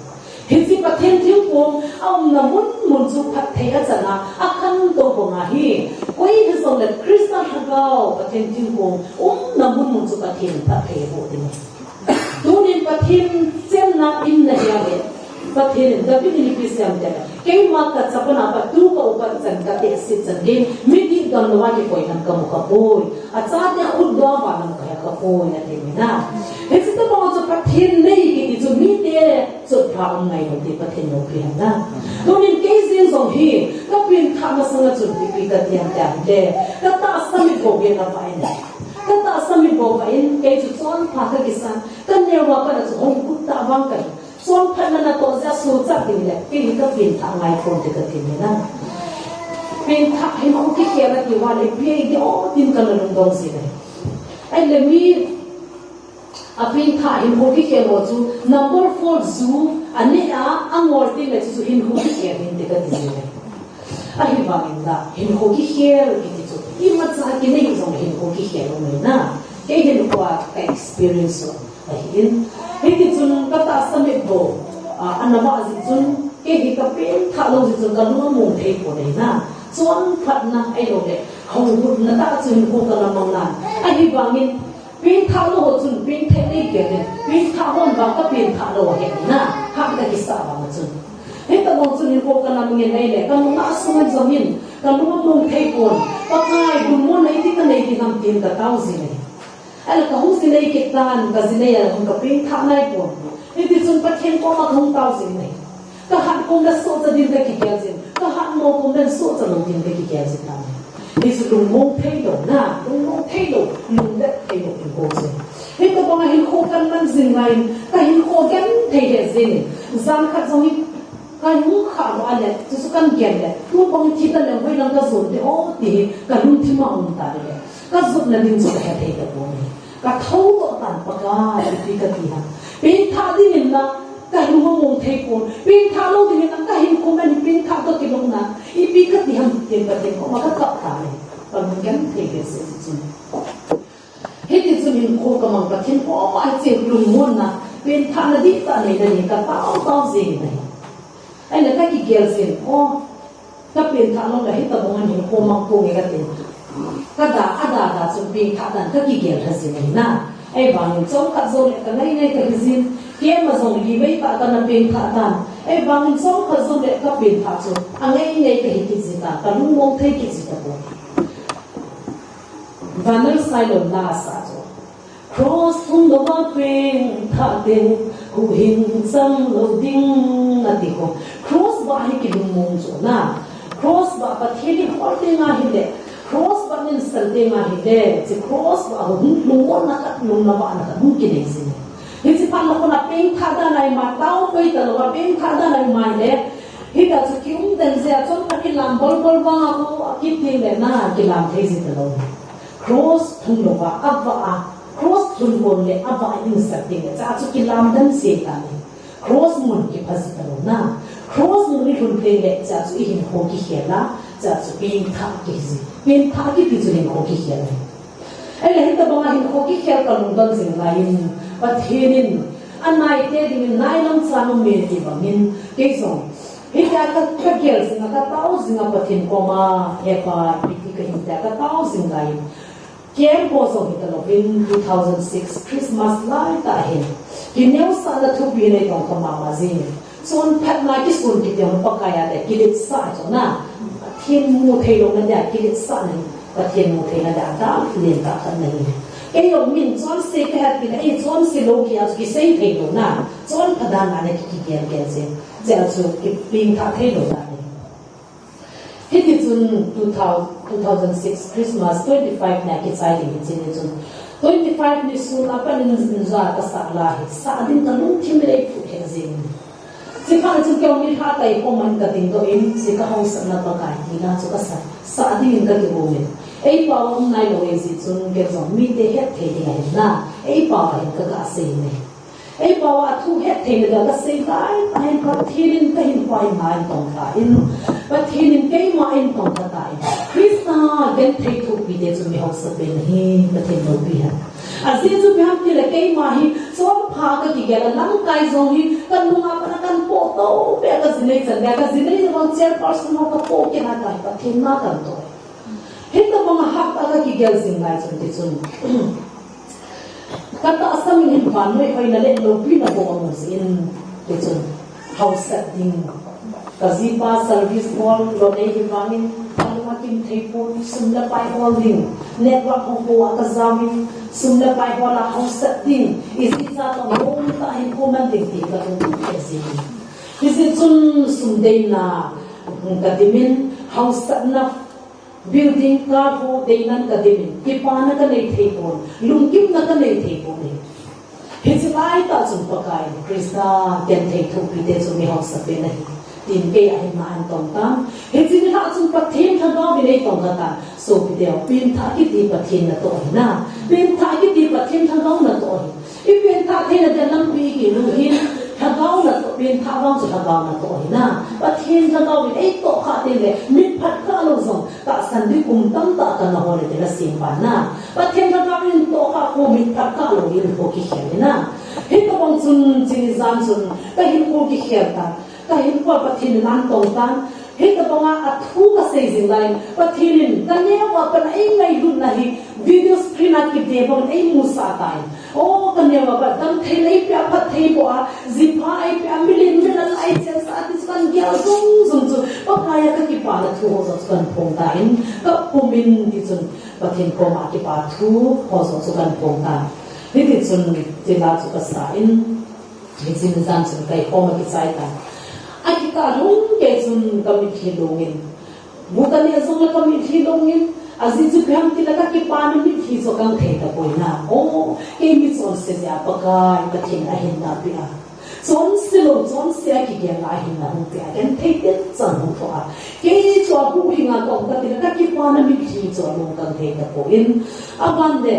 Hiche Pathen thingkong aumna mun mun chu phatthei achan a, akhantou banga hi, koi hijongle Christa lhagao Pathen thingkong umna mun mun chu Pathen phatthei aboh ding ahi. Tunin Pathen chenna in nahi a le, Pathen in David in ipi asei em tile, keima ka chapang a pat tu ka upat chan ka tehse chan ding, midih Kan lova kikoi lam kamu kapoi. Achate khut doh a vang lam kahe kapoi, ati mai na. Hiche tobang chu Pathen nei kiti chu mite chotpha um ngai lou ti Pathen loupi hen na. Tunin kei jeng jong hi, kapengthah masanga chun ipi kati ham tia ahile, katahsa mitbou hi ana vah in. Katahsa mitbou vah in, kei chu chonpha kakisan, kaneo a pat a chu hung kut tah vang kahi. Chonphatna natoh jeh a sohcha ding le, kei hi kapengthah ngai ponte kati mai na. Pengthah hinkho kikhel ati uva le, ipi ahi ding o tin kana lungdong jin ahi. Ahile mi apengthah hinkho kikhel ho chu number four ju aneh a, angol teng le chu hinkho kikhel hinte kati jin ahi. Ahivangin la, hinkho kikhel kiti chu imacha kinei jong hinkho kikhel um ahi na. Kei hinkho a ka experience u ahin. Hitichun katahsa mitbou, ah, ana vah jeh chun, kei hi kapengthah lou jeh chun kalung among thei pon ahi na. Chonphatna ahilou le, houhutna tah chu hinkho kana mang nan. Ahivangin, pengthah lou ho chun pengthah nei kei le, pengthah hon vang kapengthah lou ahi na. Hah kakisah vang chun. Hitobang chun hinkho kana mang in ahile, kanung a sung in jong in, kalung among thei pon, Pakai, lungmonna iti kanei ding ham tin katao jin ahi. Ahile kahung jinei kit tan, kajinei a hung kapengthah nai pon. Hitichun Pathen koma kahung tao jin ahi. Kahat kom le sohcha din kakigel jin. Kahat mo kom le sohcha lou din kakigel jin tan. Hichu lungmong thei lou na, lungmong thei lou, lungdet thei lou hinkho chu. Hitobang a hinkho kaman jing lai in, kahinkho genthei lheh jeng in. Jan khat jong hi kahung khah lou a le, chuchu kagel le, tubang thi ta le, hoilang kajon ding o ti hi, kalungthim a um ta le. Kajotna ding chu kahe thei tapon ahi. Kathoudoh tan Pakai, ipi kati ham. Pengthah dingin la, kalung among thei pon. Pengthah lou dingin la, kahinkho man hi pengthah toh kilou na. Ipi kati ham, tin Pathen koma kakap tan ahi. Kalung genthei lheh jeng chun. Hitichun hinkho kamang Pathen koma hiche lungmonna, pengthahna dihtah neina ding katao tao jeng in ahi. Ahile kakigel jin, o, kapengthah lou le hitobang a hinkho mang ponge kati. Kada, ada, ada chun pengthah dan kakigel lha jin ahi na. Ahivangin chomkhat jouleh kangai ngai kahi jin, keima jong livei tah kana pengthah tan. Ahivangin chomkhat jouleh kapengthah chu angai ngai kahi kit ji tan, kalungmong thei kit ji tapon. Vannoisa lou na sa chu. Cross thum louva pengthah te, huhhing chang lou ding ati ho. Cross vah hi kilungmong chu na. Cross vah Pathen in hol tenga hile, cross vah in sel tenga hile, hiche cross vah hung lungmonna khat, lungnatna khat hung kinei jin. Hiche phat na kona pengthah dan a ima, taopoi talouva pengthah dan a ima hile, hita chu kium den jeh a chun akilam bolbol vang a khu akiti le na kilam thei ji talou. Cross thum louva, avah a, cross thum kon le avah in sel teng le, hiche chu kilam den ji tan ahi. Cross mun kipha ji talou na. Cross mun ilhun teng le, hiche chu ihinkho kikhel a, hiche chu pengthah kiti ji. Pengthah kiti chu hinkho kikhel ahi. Ahile hitobang a hinkho kikhel kalungdon jing lai in, Pathen in, anaite dingin nailam chan ume ti bangin, kei jong. Hitia ka, kagel jing a, katao jing a Pathen koma, He Pa, ipi ti kahi tia katao jing lai in. Camp ho jong hita louvin two thousand six Christmas lai tah hin. Kineosahna thupi nei tong kha mama jing. Chonphatna kisun kiti ho Pakai a te kiletsah chu na. Pathen mu thei louna dia kiletsahna hi. Pathen mu theina dia dal len tah khat ahi. Kei jong min chonse kahet kit a, ei chonse lou kia chu kisei thei louna. Chonpha dan a nei kigel gel jing. Chea chu kipengthah thei louna ahi. Hitichun two thousand, two thousand six Christmas twenty-five ni a kichai ding hiche ni chun. Twenty-five ni sun a pat in ja kasah lai hi. Sah ding kalungthim lei phu he jing. Chuphat chun kei jong mi lha kai pom in kadingdoh in, hiche kahaosatna Pakai tina chu kasah. Sah dingin kati bou in. Ei pao a um nailou ahi jeh chun kei jong mite het thei ding ahi na. Ei pao a hin kaga sei in ahi. Ei pao a thu het theina dia kasei lai, ahin Pathen in kahinkho a hin tongkha in, Pathen in keima a hin tongkha tan, Christa genthei thupite chu mi haosa pen ahi, Pathen loupi hen. Ajeh chu ipi ham tile keima hi, chonpha kakigel a lamkai jong hi, kanung a pat a kahin poh tou peh a kajinei chan dia, kajinei jong chairperson ho kapoh kit a tai, Pathen na kahin toh. Hitobang a hat a kakigel jing lai chun tichun. Katahsa min hin vannoi hoina le loupina bou amu jin, tichun. Haosat ding. Kajipa service bol lou nei hi vangin, kalung a Thei pon, sum le pai hol ding, network hung po a ka jao in, sum le pai hol a hausat ding, ijat cha ka hung ta hin ko man ding ti ka lung thei jing. Hijeh chun sum deina ka dim in, hausatna, building, car ho deinan ka dim in, kipana ka nei thei pon, lungkimna ka nei thei pon. Hiche lai tah chun Pakai Christa genthei thupite chu mi hausa pen ahi, tin kei a hin na an tong tan. Hiche ni lah chun Pathen Lhagao in ei tong kha tan. Sopite, pengthah kiti Pathen natoh ahi na. Pengthah kiti Pathen Lhagao natoh ahi. I pengthah theina dia lampi i kilu hin, Lhagao natoh, pengthah vang chu Lhagao natoh ahi na. Pathen Lhagao in ei tohkhah teng le, mit phat kah lou jong, tahsan ding kum tamtah kana hol le ti na sim pan na. Pathen Lhagao in tohkhah ko mit phat kah lou in ko kikhel na. Hitabang chun, chuni jan chun, ka hinkho kikhel tan, ka hinkho Pathen in an tong tan, hitabang a, a thu ka sei jing lai, Pathen in ka neo a pat a ei ngailutna hi video screen a kive bang in ei musah tan. O, ka neo a pat dam thei na ei pia, phatthei boh a, jipha ei pia, milen milen a ei chensah a, ti chu kan gel jong jong chu, Pakai a ka kipana thu ho jong chu kan phong tan, ka pum in ti chun, Pathen koma kipa thu ho jong chu kan phong tan. Hiti chun, chila chu ka sa in, hiche ni jan chun ka i koma kichai tan. A kikah lhung kei chun ka mitlhi long in, bu ka neh jong le ka mitlhi long in, ajeh chu ipi ham ti le ka kipana mitlhi chu ka hung thei tapoi na. O, kei mi chonse jeh a Pakai Pathen in ahin tahpeh a. Chonse lou, chonse a kigelna a hinna hung peh a, genthei tah chan hung thoh a. Kei chu a huhhing a ka um kati le ka kipana mitlhi chu along ka hung thei tapon. Aban le,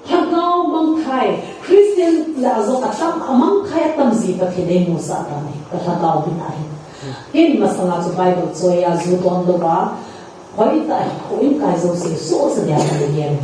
Lhagao mangthai, Christian lah a jong atam, amangthai atam ji Pathen in ei musah tan ahi, ka lhagao bin ahi. Ken masang a chu Bible choi a ju don lou a, hoitah a hi, kho in kai jouse, soh sa dia ka le gen.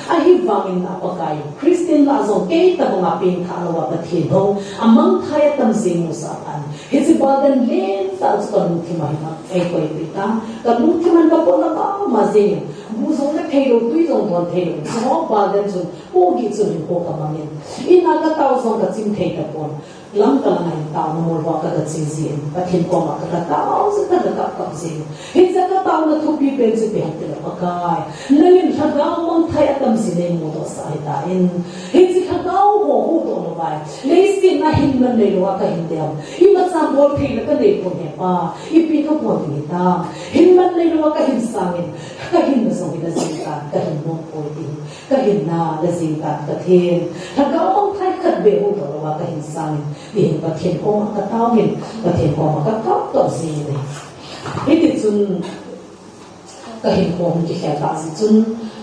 Ahivangin a Pakai, Christian lah a jong kei tabang a pengthah lou a Pathen ho, amangthai atam ji musah tan. Hiche burden lentah chu ka lungthim a hin ei koipeh tan. Ka lungthim a hin ka potdoh mama jeng in. Bu jong neh thei lou, tui jong don thei lou. Chu burden chun, Pogi chun hinkho ka mang in. In a ka tao jong ka chim thei tapon. Lam ka lang a hin taona molho a ka ga che jin. Pathen koma ka ga tao jin, ka ga kap kap jin. Hiche ka taona thupi pen chu ipi ham ti le Pakai, nangin lhagao mangthai atam ji nei mudoh sah ahitan. Hiche lhagao ho huhdoh lou vai, leiset a hin man neilou a ka hin dem. Imacha bol theina ka nei pon, He Pa, ipi ka bol ding hitam. Hin man neilou a ka hin sangin, ka hinna jong hi la jing tan, ka hin nom poi ti. Ka hinna la jing tan Pathen. Lhagao mangthai khat beh huhdoh lou a ka hin sangin, ti hin Pathen koma ka taovin, Pathen koma ka kap kap jin ahi. Hiti chun ka hinkho hung kikhel tah jeh chun,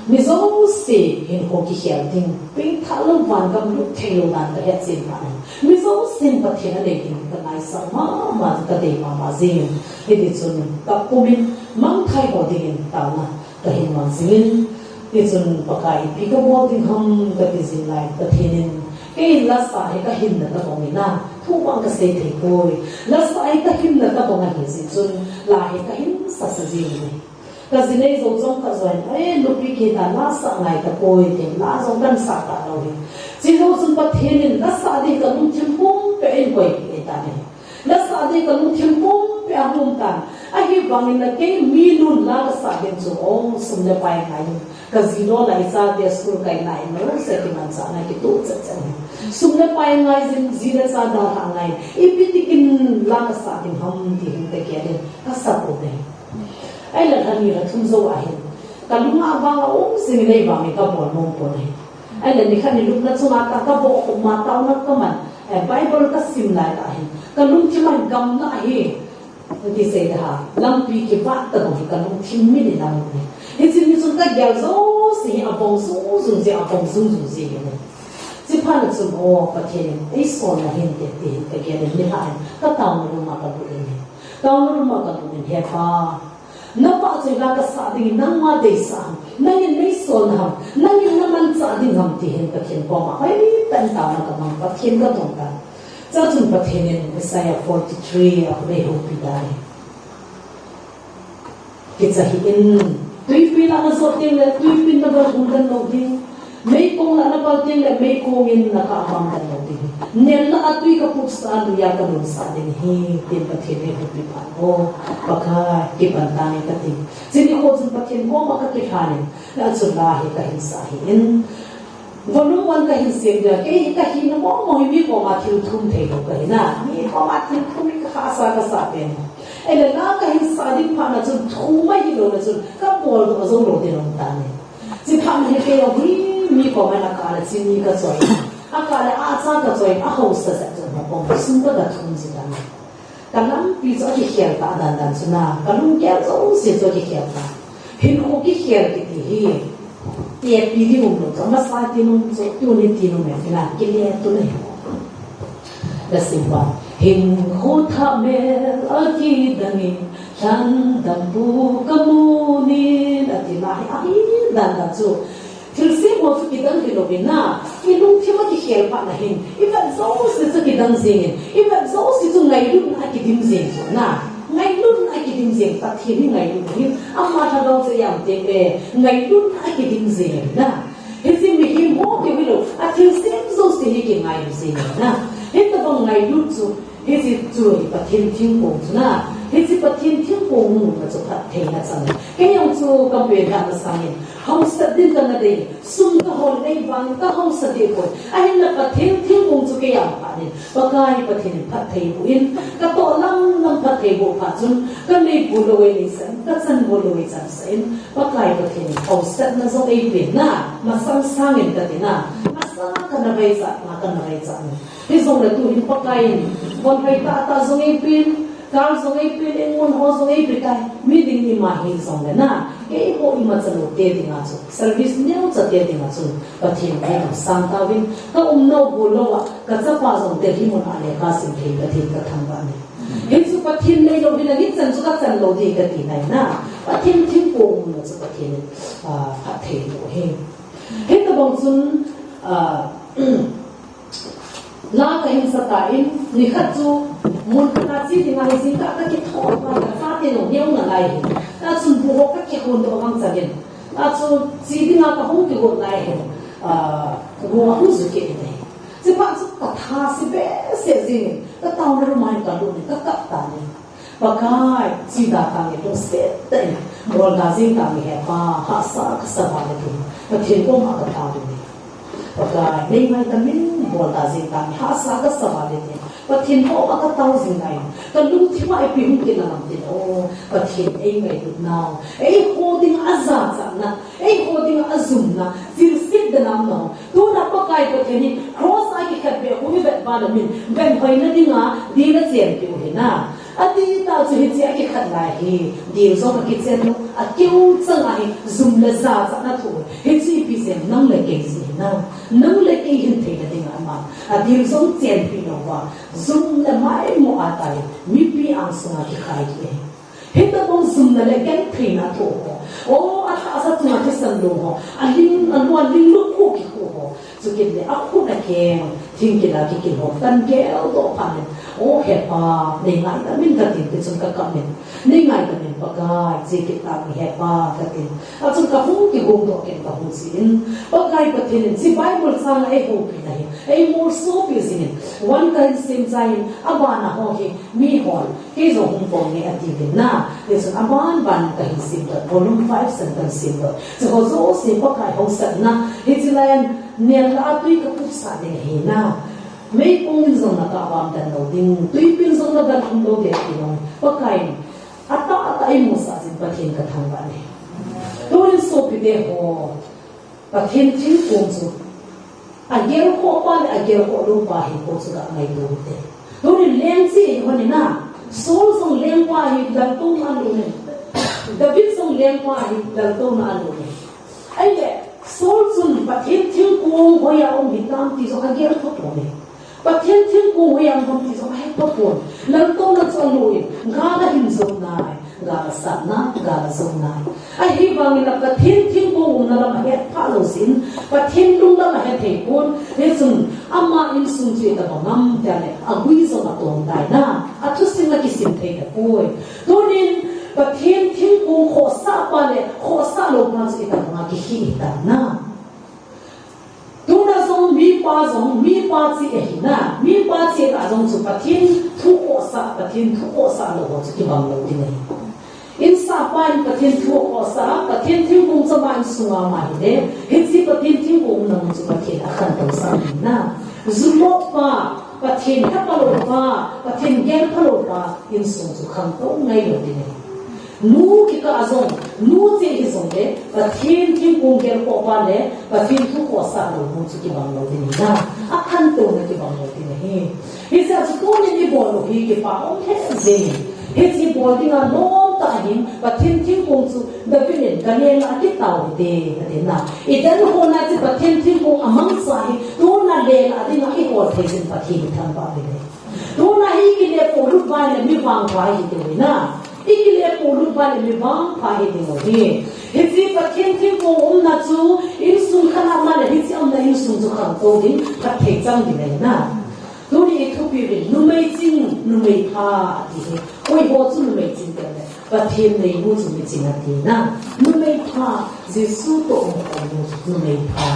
mi jouse hinkho kikhel ding, pengthah lou vangam lut thei lou dan ka hetchen tan ahi. Mi jousen Pathen anei ding ka ngaisang mama, ka dei mama jin. Hiti chun ka pum in mangthai ho dingin taona ka hin mang jingin, tichun Pakai ipi ka bol ding ham ka ti jing lai, Pathen in kei in la sa hi ka hinna tabang ahi na, thu bang ka sei thei poi. La sa hi ka hinna tabang ahi jeh chun, la hi ka hin sa sa jing in ahi. Ka ji nei jou chomkhat joh in, "Ei, nupi kei ta la sa ngai tapoi," tin la jong kan sa talou hi. Chujou chun Pathen in la sa ding ka lungthim pumpi a ei koipeh tan ahi. La sa ding ka lungthim pumpi a hung um tan. Ahivangin la kei mi nun la ka sa ding chu, o, sum le pai ngai in. Ka ji lou lai chate school kai nai mo se kimanchah na kitoh chet chet. Sum le pai ngai jin, ji le cha dalha ngai. Ipi tikin la ka sa ding ham ti hin ka gel in ka sa pon ahi. Ahile lha ni lha thum jou ahin, ka lung a vang a um jing in, ahivangin ka bol nom pon ahi. Ahile nikhat ni lupna chunga ka, ka bohkhup ma taona ka man, eh, Bible ka sim lai tah hin, ka lungthim a hin gamna ahi. Ti sei da ha, lampi kivat tabang hi ka lungthim min in amu ahi. Hiche ni chun ka gel jouse hi avong jung jung jing, avong jung jung jing ahi. Chuphat na chun, o, Pathen in ei solna hinte, ti hin ka gel in, nilhah in ka taona room a ka lut in ahi. Taona room a ka lut in, He Pa, na vahchoi la ka sa dingin nangma deisah ham, nangin nei solna ham, nangin na manchah ding ham, ti hin Pathen koma hoitah in taona ka mang, Pathen ka dong tan. Chuchun Pathen in Isaiah forty-three a ei houpi tai. Kicha hih in, tuipi lah na jot teng le, tuipi in na va hung den lou ding. Meikong lah na pal teng le meikong in na kah vang dan lou ding hi. Nel lah a tui ka pupsah a luia ka lunsah ding hi, tin Pathen in eihuhpi phat o. Pakai, kipan tange kati. Chuni kho chun Pathen koma ka kilhan in, na chun la hi ka hin sa hi in. Volume one ka hin sem dia, kei ka hina mong mong hi mi koma thil thum thei lou ka hi na. Mi koma thil thum hi ka hahsa ka sa pen. Ei le la ka hin sa ding phat na chun thum a hi lou na chun ka bol doh jou lou ding lou tan e. Chi phat na hi kei jong hi mi koma na kah le chini ka choi. A kah le acha ka choi, a hausa jat jong na koma sum ka ka thum ji tan e. Ka lampi chu a kikhel tah dan dan chu na, ka lunggel jouse chu a kikhel tah. Hinkho kikhel kiti hi, tepi ding um lou chu, amasa ti nom chu, tuni ti nom e, tina kile tu le. La simba, hinkho thah mel a kidang in, lhandampu ka mu in, ati lai, ahi dan dan chu. Thilse ho chu kidang hilou in na, i lungthim a kikhel phat na hin, i vet jouse chu kidang jeng in, i vet jouse chu ngailutna a kidim jeng chu na, ngailutna a kidim jeng, Pathen hi ngailut hin, ama lhagao chu i am teng le, ngailutna a kidim jeng in na. Hiche mihem ho keu hilou, a thilse jouse hi kingailu jeng in na. Hitabang ngailut chu, Hiche chu hi Pathen thingkong chu na, hiche Pathen thingkong mu na chu phattheina chang. Kei jong chu ka pen na masang in, hausat ding ka na dei, sum ka hol nei vang ka hausat ding poi. Ahinla Pathen thingkong chu kei a phat in, Pakai Pathen in phatthei boh in, ka toh lam lam phatthei boh phat chun, ka nei pu lou ei nei sa in, ka chan pu lou ei chan sa in, Pakai Pathen in hausatna jong ei pen na, masang sang in ka ti na, masang ka na vaicha, na ka na vaicha na. Hijongle tuhin Pakai in, von hoi tah tah jong eipen, car jong eipen, engmon ho jong eipe tai, mi ding ima hijongle na, keiho imacha lou te dinga chu, service neocha te dinga chu, Pathen in eihin sang tauvin, ka umna u bol lou a, ka chapa jong Delhi mun a lekha sim thei Pathen ka thangvah e. Hichu Pathen neilou hile hichan chu ka chan lou ding kati nai na, Pathen thingkong muna chu Pathen in, ah, phatthei boh e. Hitabang chun, ah, La ka hin sa tan, nikhat chu mun khat a che dinga hi jingkah ka kithou a, ka chate jong neo nalai hi. Tachun bu ho ka kihon doh vang changin. Tachun che dinga ka hung kihon lai hi. Ah, bu a hung ju kit in ahi. Chuphat chu ka tha se behseh jingin, ka taona room a hin ka lut in, ka kap tan. Pakai, che da tange, lungset tah in, bol da jing tange Hepa, hahsa ka sa vale tin, Pathen koma ka tao ding e. Pakai, nei ngai tamin, bol da jing tange, hahsa ka sa vale tin, Pathen koma ka tao jing nai, ka lungthim a ipi hung kile ham tin, o, Pathen ei ngailut nau, eiho dinga jachatna, eiho dinga jumna, chilset dan a um nau, tuna Pakai Pathen in, cross a kikhenbeh hu hi vet val a min, venhoina dinga, dil a chenpeh u hi na. Ati tah chu hiche a kikhen lai hi, dil jong akichen lou, akeu chang ahi, jum le jachatna thu. Hiche ipi jeh ham nang le kei jeh hinam. Nang le kei hin theina dinga ama. Adil jong chenpeh louva, jum le maimo a tai, mipi angsunga kikhai kit e. Hitabang jumna le gentheina thu ho. O, athah sa chunga thisan lung ho. Aling, alu, aling lukhu kikhu ho. Chukit le akhut akeng, thingkila kikil ho, kan geldoh phat in, o Hepa, nei ngaidam in katin, tichun kakap in, nei ngaidam in Pakai, che kit tange Hepa, katin. Achun kahung kigong doh kit in kahung chen, Pakai Pathen in, hiche Bible chang a eihoupi na hi, eimolsopi jing in, one ka hin sem chai in, abana ho hi, mi hon, Kei jong hung pom nge ati uvin na. Hichun aban ban ka hin sim doh, volume five chan kan sim doh. Hiche ho jouse Pakai hausatna, hiche laiya nel lah a tui ka pupsah ding ahi na. Meikong in jong na kah vang dan lou ding, tuipi in jong na dan um lou ding ti jong. Pakai in, atah atah eimusah jing Pathen ka thangvah e. Tunin sopite ho. Pathen thingkong chu, agelkhoh pa le agelkhoh lou pa hi koi chu ga ngaito u hite. Tuni leng chu ihi hon in na, Saul jong lengpa hi laltouna a lut in. David jong lengpa hi laltouna a lut in. Ahile, Saul chun Pathen thingkong hoiya um hitam ti jong agelkhoh pon e. Pathen thingkong hoiya um ham ti jong ahet pha pon. Laltouna chu alut in, gal ahin jou nai, gal asat nai, gal ajou nai. Ahivangin a Pathen thingkong umna lam ahet pha lou jeh in, Pathen lunglam ahet thei pon, hichun ama insung chu itobang ham tia le, agui jong atong tai na, athusim akisim thei tapoi. Tunin Pathen thingkong khohsah pa le, khohsah lou pa chu itobang a kihi hitam na. Mipa jong, mipa chi ahi na, mipa chi ta jong chu Pathen thu khohsah, Pathen thu khohsah lou ho chu kibang lou ding ahi. Insahpa in Pathen thu khohsah, Pathen thingkong chama insunga ama hile, hiche Pathen thingkong umna mun chu Pathen in akhantou sah ahi na. Jumo pa, Pathen hepha lou pa, Pathen gelpha lou pa insung chu khangtou ngai lou ding ahi. Nu kikah jong, nu chi hi jongle, Pathen thingkong gelkhoh pa le Pathen thu khohsah lou nu chu kibang lou ding ahi na. Akhantouna kibang lou ding ahi. Hijeh chun tunin ibol u hi kipa um lheh jeng in. Hiche bol dinga lom tah hin, Pathen thingkong chu David in, "Ka lela kit tau hite," ati na. Eden hon a chu Pathen thingkong amangcha hi, tuna lela dinga ihol thei jin Pathen ithangvah uve. Tuna hi ikile polut uva le mi vangpha hi tiu na. Ikile polut uva le mi vangpha hi tiu hi. Hiche Pathen thingkong umna chu insung khat a um le hiche umna insung chu khangtou ding, phatthei chang ding ahi na. Tuni ithupi uvin, numei ching, numei pha ati hi. Koi ho chu numei ching ati le. Pathen neimu chu miching ati na. Numei pha, Jesu toh umkhom nu chu numei pha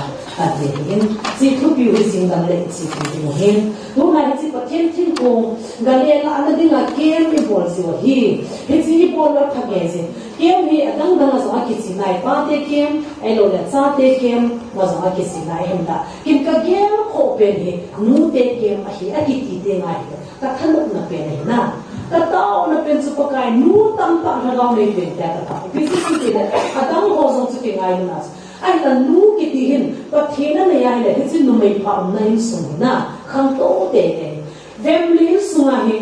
ati ahin. Hiche thupi u hi jingdam le hiche thupi u hin. Tuna hiche Pathen thingkong, ka lela ana dinga camp ibol jiu ahi. Hiche ibol u athagei jin. Camp hi adang dang a jong akichi nai, pate camp, ahilouleh chate camp, ma jong akichi nai ahin la. Ken kagelkhoh pen hi, nute camp ahi, akiti teng ahi. Kathanopna pen ahi na. Kataona pen chu Pakai nu tamtah lhagao nei pen tia katao. Ipi jeh ham itile, adang ho jong chu kingailutna chu. Ahinla nu kiti hin, Pathen anei ahile, hiche numei pha umna insung hi na. Khangtou teitei. Family insung a hi,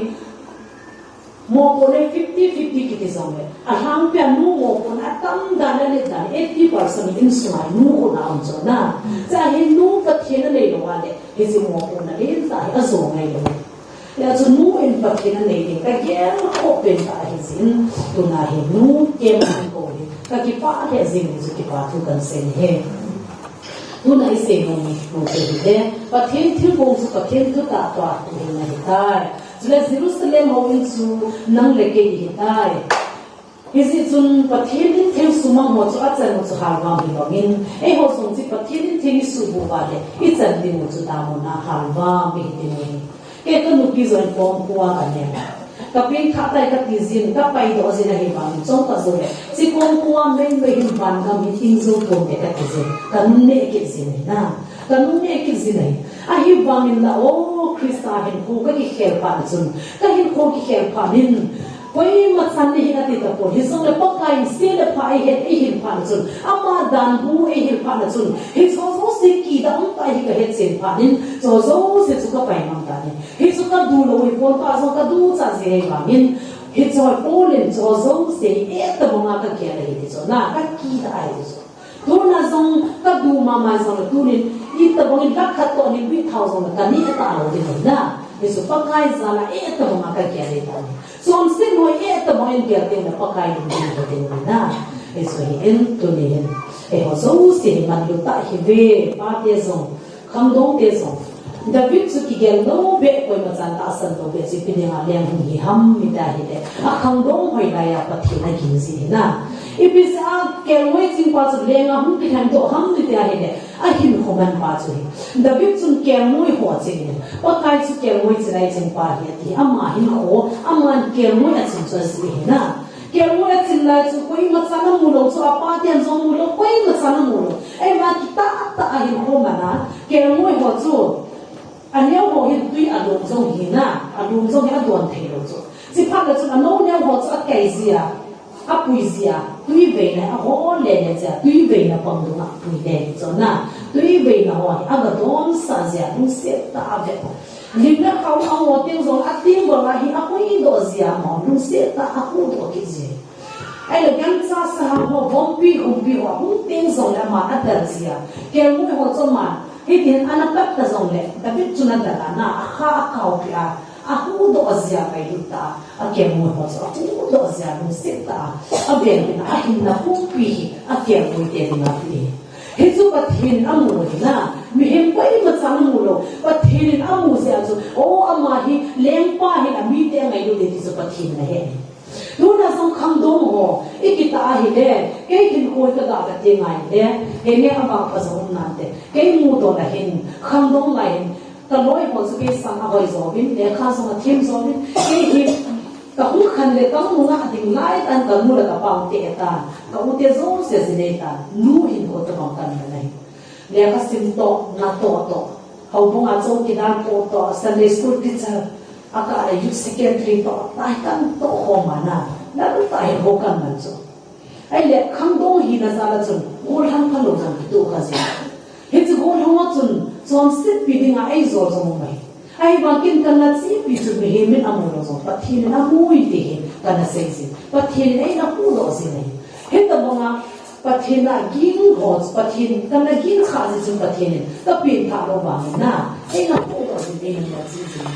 mopohna fifty fifty kiti jongle. Alhangpia nu mopohna atam dan le dan, eighty percent insung a nu khut a um chu na. Chua hi nu Pathen anei lou ahile, hiche mopohna lentah hi ajo ngai lou. Hijeh chun nu in Pathen anei ding kagelkhoh pen tah ahi jeh in, tuna hi nu camp a koi hi kakipah lheh jing in chu kipa thu kahin sei ahi. Tuna isei nom u chu hile, Pathen thingkong chu Pathen thutah toh a kihin ahitai. Chule Jerusalem houin chu nang le kei ihitai. Hijeh chun Pathen in theng sumang ho chu achan u chu halvam hi bangin, eiho jong chu Pathen in theng isuhbuh uva le, ichan ding u chu damuna halvam ihi ding ahi. Kei kanupi jong kongkhu a kanem. Kapengthah tai kati jin, kapaidoh jin ahivangin, chomkhat jouleh, hiche kongkhu a meimei hin vangam hin ing jou ponte kati jin, kanungneh kit jin ahi na. Kanungneh kit jin ahi. Ahivangin la, o, Christa hinkho kakikhel phat na chun, kahinkho kikhel phat in, koima chan nahi ati tapon, hijongle Pakai in se le pha eihet, eihin phat na chun, ama danbu eihil phat na chun, hicheho jouse kidah um tah hi kahetchen phat in, chuho jouse chu kapaimang tan ahi. Hichu kadu lou hipon, tua jong kaducha ji ahivangin, hichu Paul in chuho jouse hi etobanga kagel ahi ti chu na, kakidah ahi ti chu. Tuna jong kadu mama jongle tunin, itobangin lakh khat toh nilhum thao jongle kaneh talou ding ahi na. Hichu Pakai jal a etobanga kagel ahi tan ahi. Chonset noi etobangin gel tengle Pakai lungdon hiding ahi na. Hichu hi in tuni hin, eiho jouse hi manlu tah hiuve, pate jong, khangdong te jong. David chu kigel lou beh, koima chan tahsan lou beh chu ipi dinga leng hung hi ham iti ahile, akhangdong hoi laiya Pathen aging ji ahi na. Ipi jeh a kelngoi chingpa chu lenga hung kilhendoh ham iti ahile, ahinkho manpa chu ahi. David chun kelngoi ho ching in, Pakai chu kelngoi chilai chingpa ahi ati, ama hinkho, aman kelngoi aching chu ajih ahi na. Kelngoi achin lai chu koima chan amu lou chu, apa ten jong mu lou, koima chan amu lou. Ahivang kitah tah a hinkho man a, kelngoi ho chu, aneo ho hin tui alum jong hi na, alum jong hi adon thei lou chu. Chuphat le chun anou neo ho chu akai jia, apui jia, tui veina aho lele jia, tui veina pang dunga apui le chu na, tui veina ho hi aga donsah jia, lungset tah a ve. Lim le khao ango teng jong, ating banga hi ahuhdoh jia, ama lungset tah a ahuhdoh kit jia. Ahile gancha sahang ho, vompi, humpi ho, ahung teng jongle ama adel jia. Kelngoi ho chu ama, hitin ana pat ta jongle, David chun adel a na, akha akaopi a, ahuhdoh jia ngailut tah a, akelngoi ho chu ahuhdoh jia, lungset tah a, avel in ahinna pumpi hi, akelngoi te dinga ape. Hichu Pathen in amu ahi na, mihem koima chan amu lou, Pathen in amu jeh a chu, o ama hi lengpa ahin amite angailut e ti chu Pathen in ahe. Tuna jong khangdong ho, i kitah ahile, kei hin koi ka ga ka ti ngai le, he nge a vang pha jong um nante, kei mu to na hin, khangdong lai hin, ka loi ho chu kei sang a hoi jo vin, lekha jong a thim jo vin, kei hin, ka hung khan le ka hung a ding lai tan ka nu le ka pau te tan, ka u te jo se ji nei tan, nu hin ko to bang kan na hin. Lekha sim to, na to to. Houbung a chowkidar po to, Sunday school teacher, a ka le youth secretary to, tai kan to ho mana. Na lu tai ho kan man chu. Ahile, khangdong hina jal a chun, gollhang phalou jong kitu kha jin. Hichu gollhang a chun, chonsetpi dinga eijo jong um ahi. Ahivang ken kana chepi chu mihem in amu lou jong, Pathen in amu e ti hi kana sei jin. Pathen in eina pudoh jin ahi. Hitabanga, Pathen a ging ho, Pathen, kana ging kha jeh chun Pathen in, ka pengthah lou vangin na, eina pudoh jin, eina nat jin jin.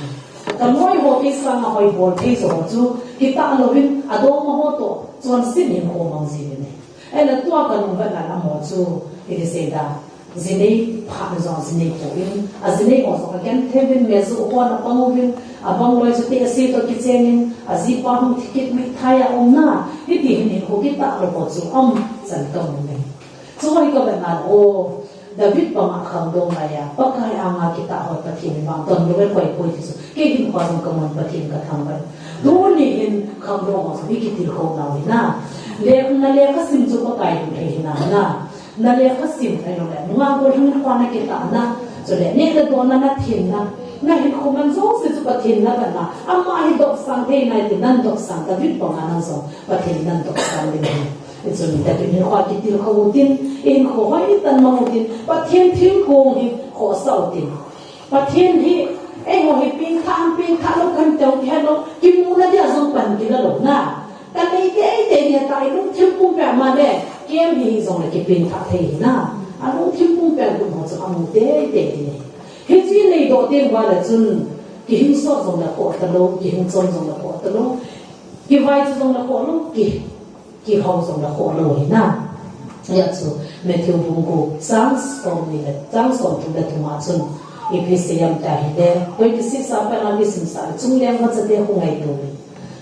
Ka loi ho kei sanga hoi bol thei jo ho chu, kitah louvin, adongma ho to, chonset in ko mang jin ne. Ahile tua ka nung vet na lam ho chu, iti sei da, jinei phat na jong jinei po in, ajinei ho jong agenthei uvin, me ju ho na pang uvin, abang loi chu te ase to kicheng in, ajipa hung thikit mithai a um na, hiti hin hin ho kitah lou ho chu um chan ka mu ne. Chu hi ka vet na, o, David banga khangdong lai a, Pakai anga kitah ho Pathen vang don lou ve koi koi ti chu, kei hin kho jong ka mun Pathen ka thangvah. Tuni hin khangdong ho chu i kitilkhou nau hi na. Le, na lekha sim chu Pakai in thei hi na na. Na lekha sim, ahilou le, nunga gollhang in kho na kitah na. Chule, neh le don na na thim na. Na hinkho man jouse chu Pathen na kan na. Ama hi dopsang thei nai ti nan dopsang, David banga nang jong Pathen nan dopsang ding ahi. Hichun David hinkho a kitilkhou u tin, i hinkho hoi tan mang u tin, Pathen thilgong hi khohsah u tin. Pathen hi, eiho hi pengthah ham pengthah lou kan teu kihe lou, kimuna dia jong pan kila lou na. Ka nei teitei ding ahi tai, lungthim pumpia ma le, kem hi jong le kipengthah thei hi na. A lungthim pumpia gun ho chu amu teitei ding ahi. Hichu i nei doh teng uva le chun, kihing sot jong le khoh talou, kihing chom jong le khoh talou, kivaicha jong le khoh lou, ki, kihou jong le khoh lou hi na. Hia chu Matthew bung gup chang som ni le, chang som thum le thum a chun, ipi asei em tia ahile, twenty-six a pat a mi simsah le, chungleng vachate khu ngaito uvin.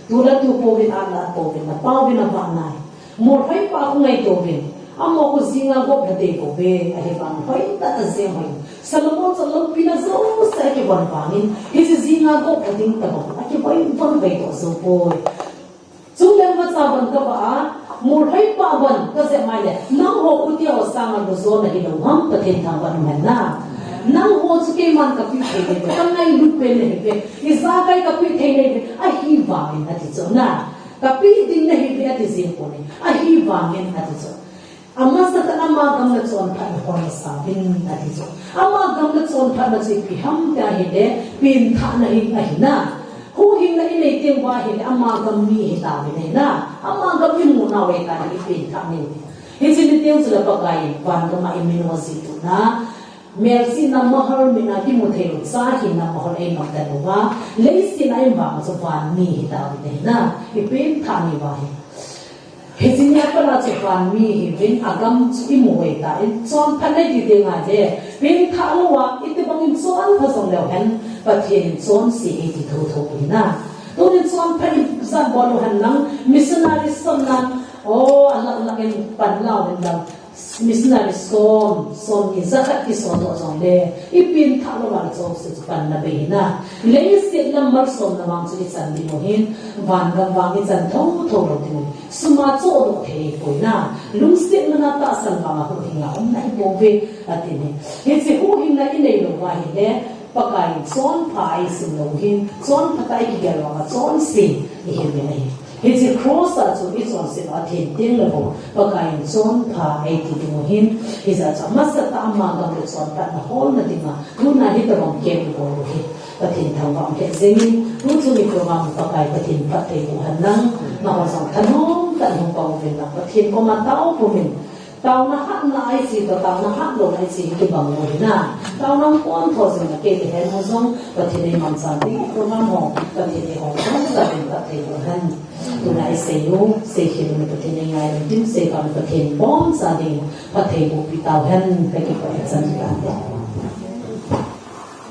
Tu le tu pouvin, at le at pouvin, na pau vin, na vah nai. Molhoi pa khu ngaito uvin. Amaho khu jinga gop lha dei bou ve, ahivang hoitah a jeng hoi. Solomon chu aloupina jouse akivon vangin, hiche jinga gop lha ding tabang, akivon von vei toh jou poi. Chungleng vacha von kavah a, molhoi pa von kajep mai le, nangho khu tiho sanga lujona hilou ham, Pathen thangvah in um hen na. Nangho chu keiman kapeh thei nahi uve, kangailut pen nahi uve, ijakai kapeh thei nahi uve, ahivangin ati chu na. Kapeh ding nahi uve ati jeng pon e, ahivangin ati chu. Amasatah in ama gam le chonphatna hol masa uvin ati chu. Ama gam le chonphatna chu ipi ham tia ahile, pengthahna hi ahi na. Huhhingna inei teng uva ahile, ama gam mi hita uvin ahi na. Ama gam imu nau ahi tai, ipengthah ni. Hiche ni teng chule Pakai in van gam a imin u ajih u na. Melchihna mahal, mit a kimu thei lou, cha hina mahal eiman ta lou va. Leiset a iman vang chu van mi hita uvin ahi na. Ipengthah ni uva ahi. Hiche ni a pat a chu van mi hiuvin, agam chu imu u ahi tai. Chonphatna iti teng ahile, pengthah lou a, itobang in chonpha jong leu hen, Pathen in chonse eiti thotho u ahi na. Tunin chonpha ijat bol u hen lang, missionary som nan, o, alak lak in pan lau hen lang. Missionary som, som ni jakhat kiso doh jongle, ipengthah lou a le chonse chu panna bei ahi na. Leiset lam malsomna vang chu ichan ding u ahin, van gam vang ichan thotho lou ding u ahi. Sum a chohdoh thei ahipoi na. Lungset man a tahsan vang a huhhing a um nahi bou ve, ati ni. Hiche huhhingna inei lou uva ahile, Pakai in chonpha eisim lou u ahin, chonpha tah a ikigel vang a chonse ihi uvin ahi. Hiche cross a chu ichonset u atheng teng le bou, Pakai in chonpha eiti ding u ahin, hijeh chun amasatah a ama gam le chonphatna holna dinga, tuna hitobang camp ibol u hi Pathen thangvah in um lheh jeng in, tuchung i program Pakai Pathen phatthei boh hen lang, nangho jong thanom tah in hung pang uvin lang, Pathen koma tao pumin, Taona hatna a iche toh, taona hatlouna a iche hi kibang lou ahi na. Taona hung pon tho jing a, kei le hen ho jong, Pathen in eimangcha ding, program ho, Pathen in eihou jing a ding, phatthei boh hen. Tuna isei u, seikhel u le Pathen in eingai lou ding, seipeh u le Pathen in bomcha ding, phatthei bohpi tau hen, kakipah e chan tante.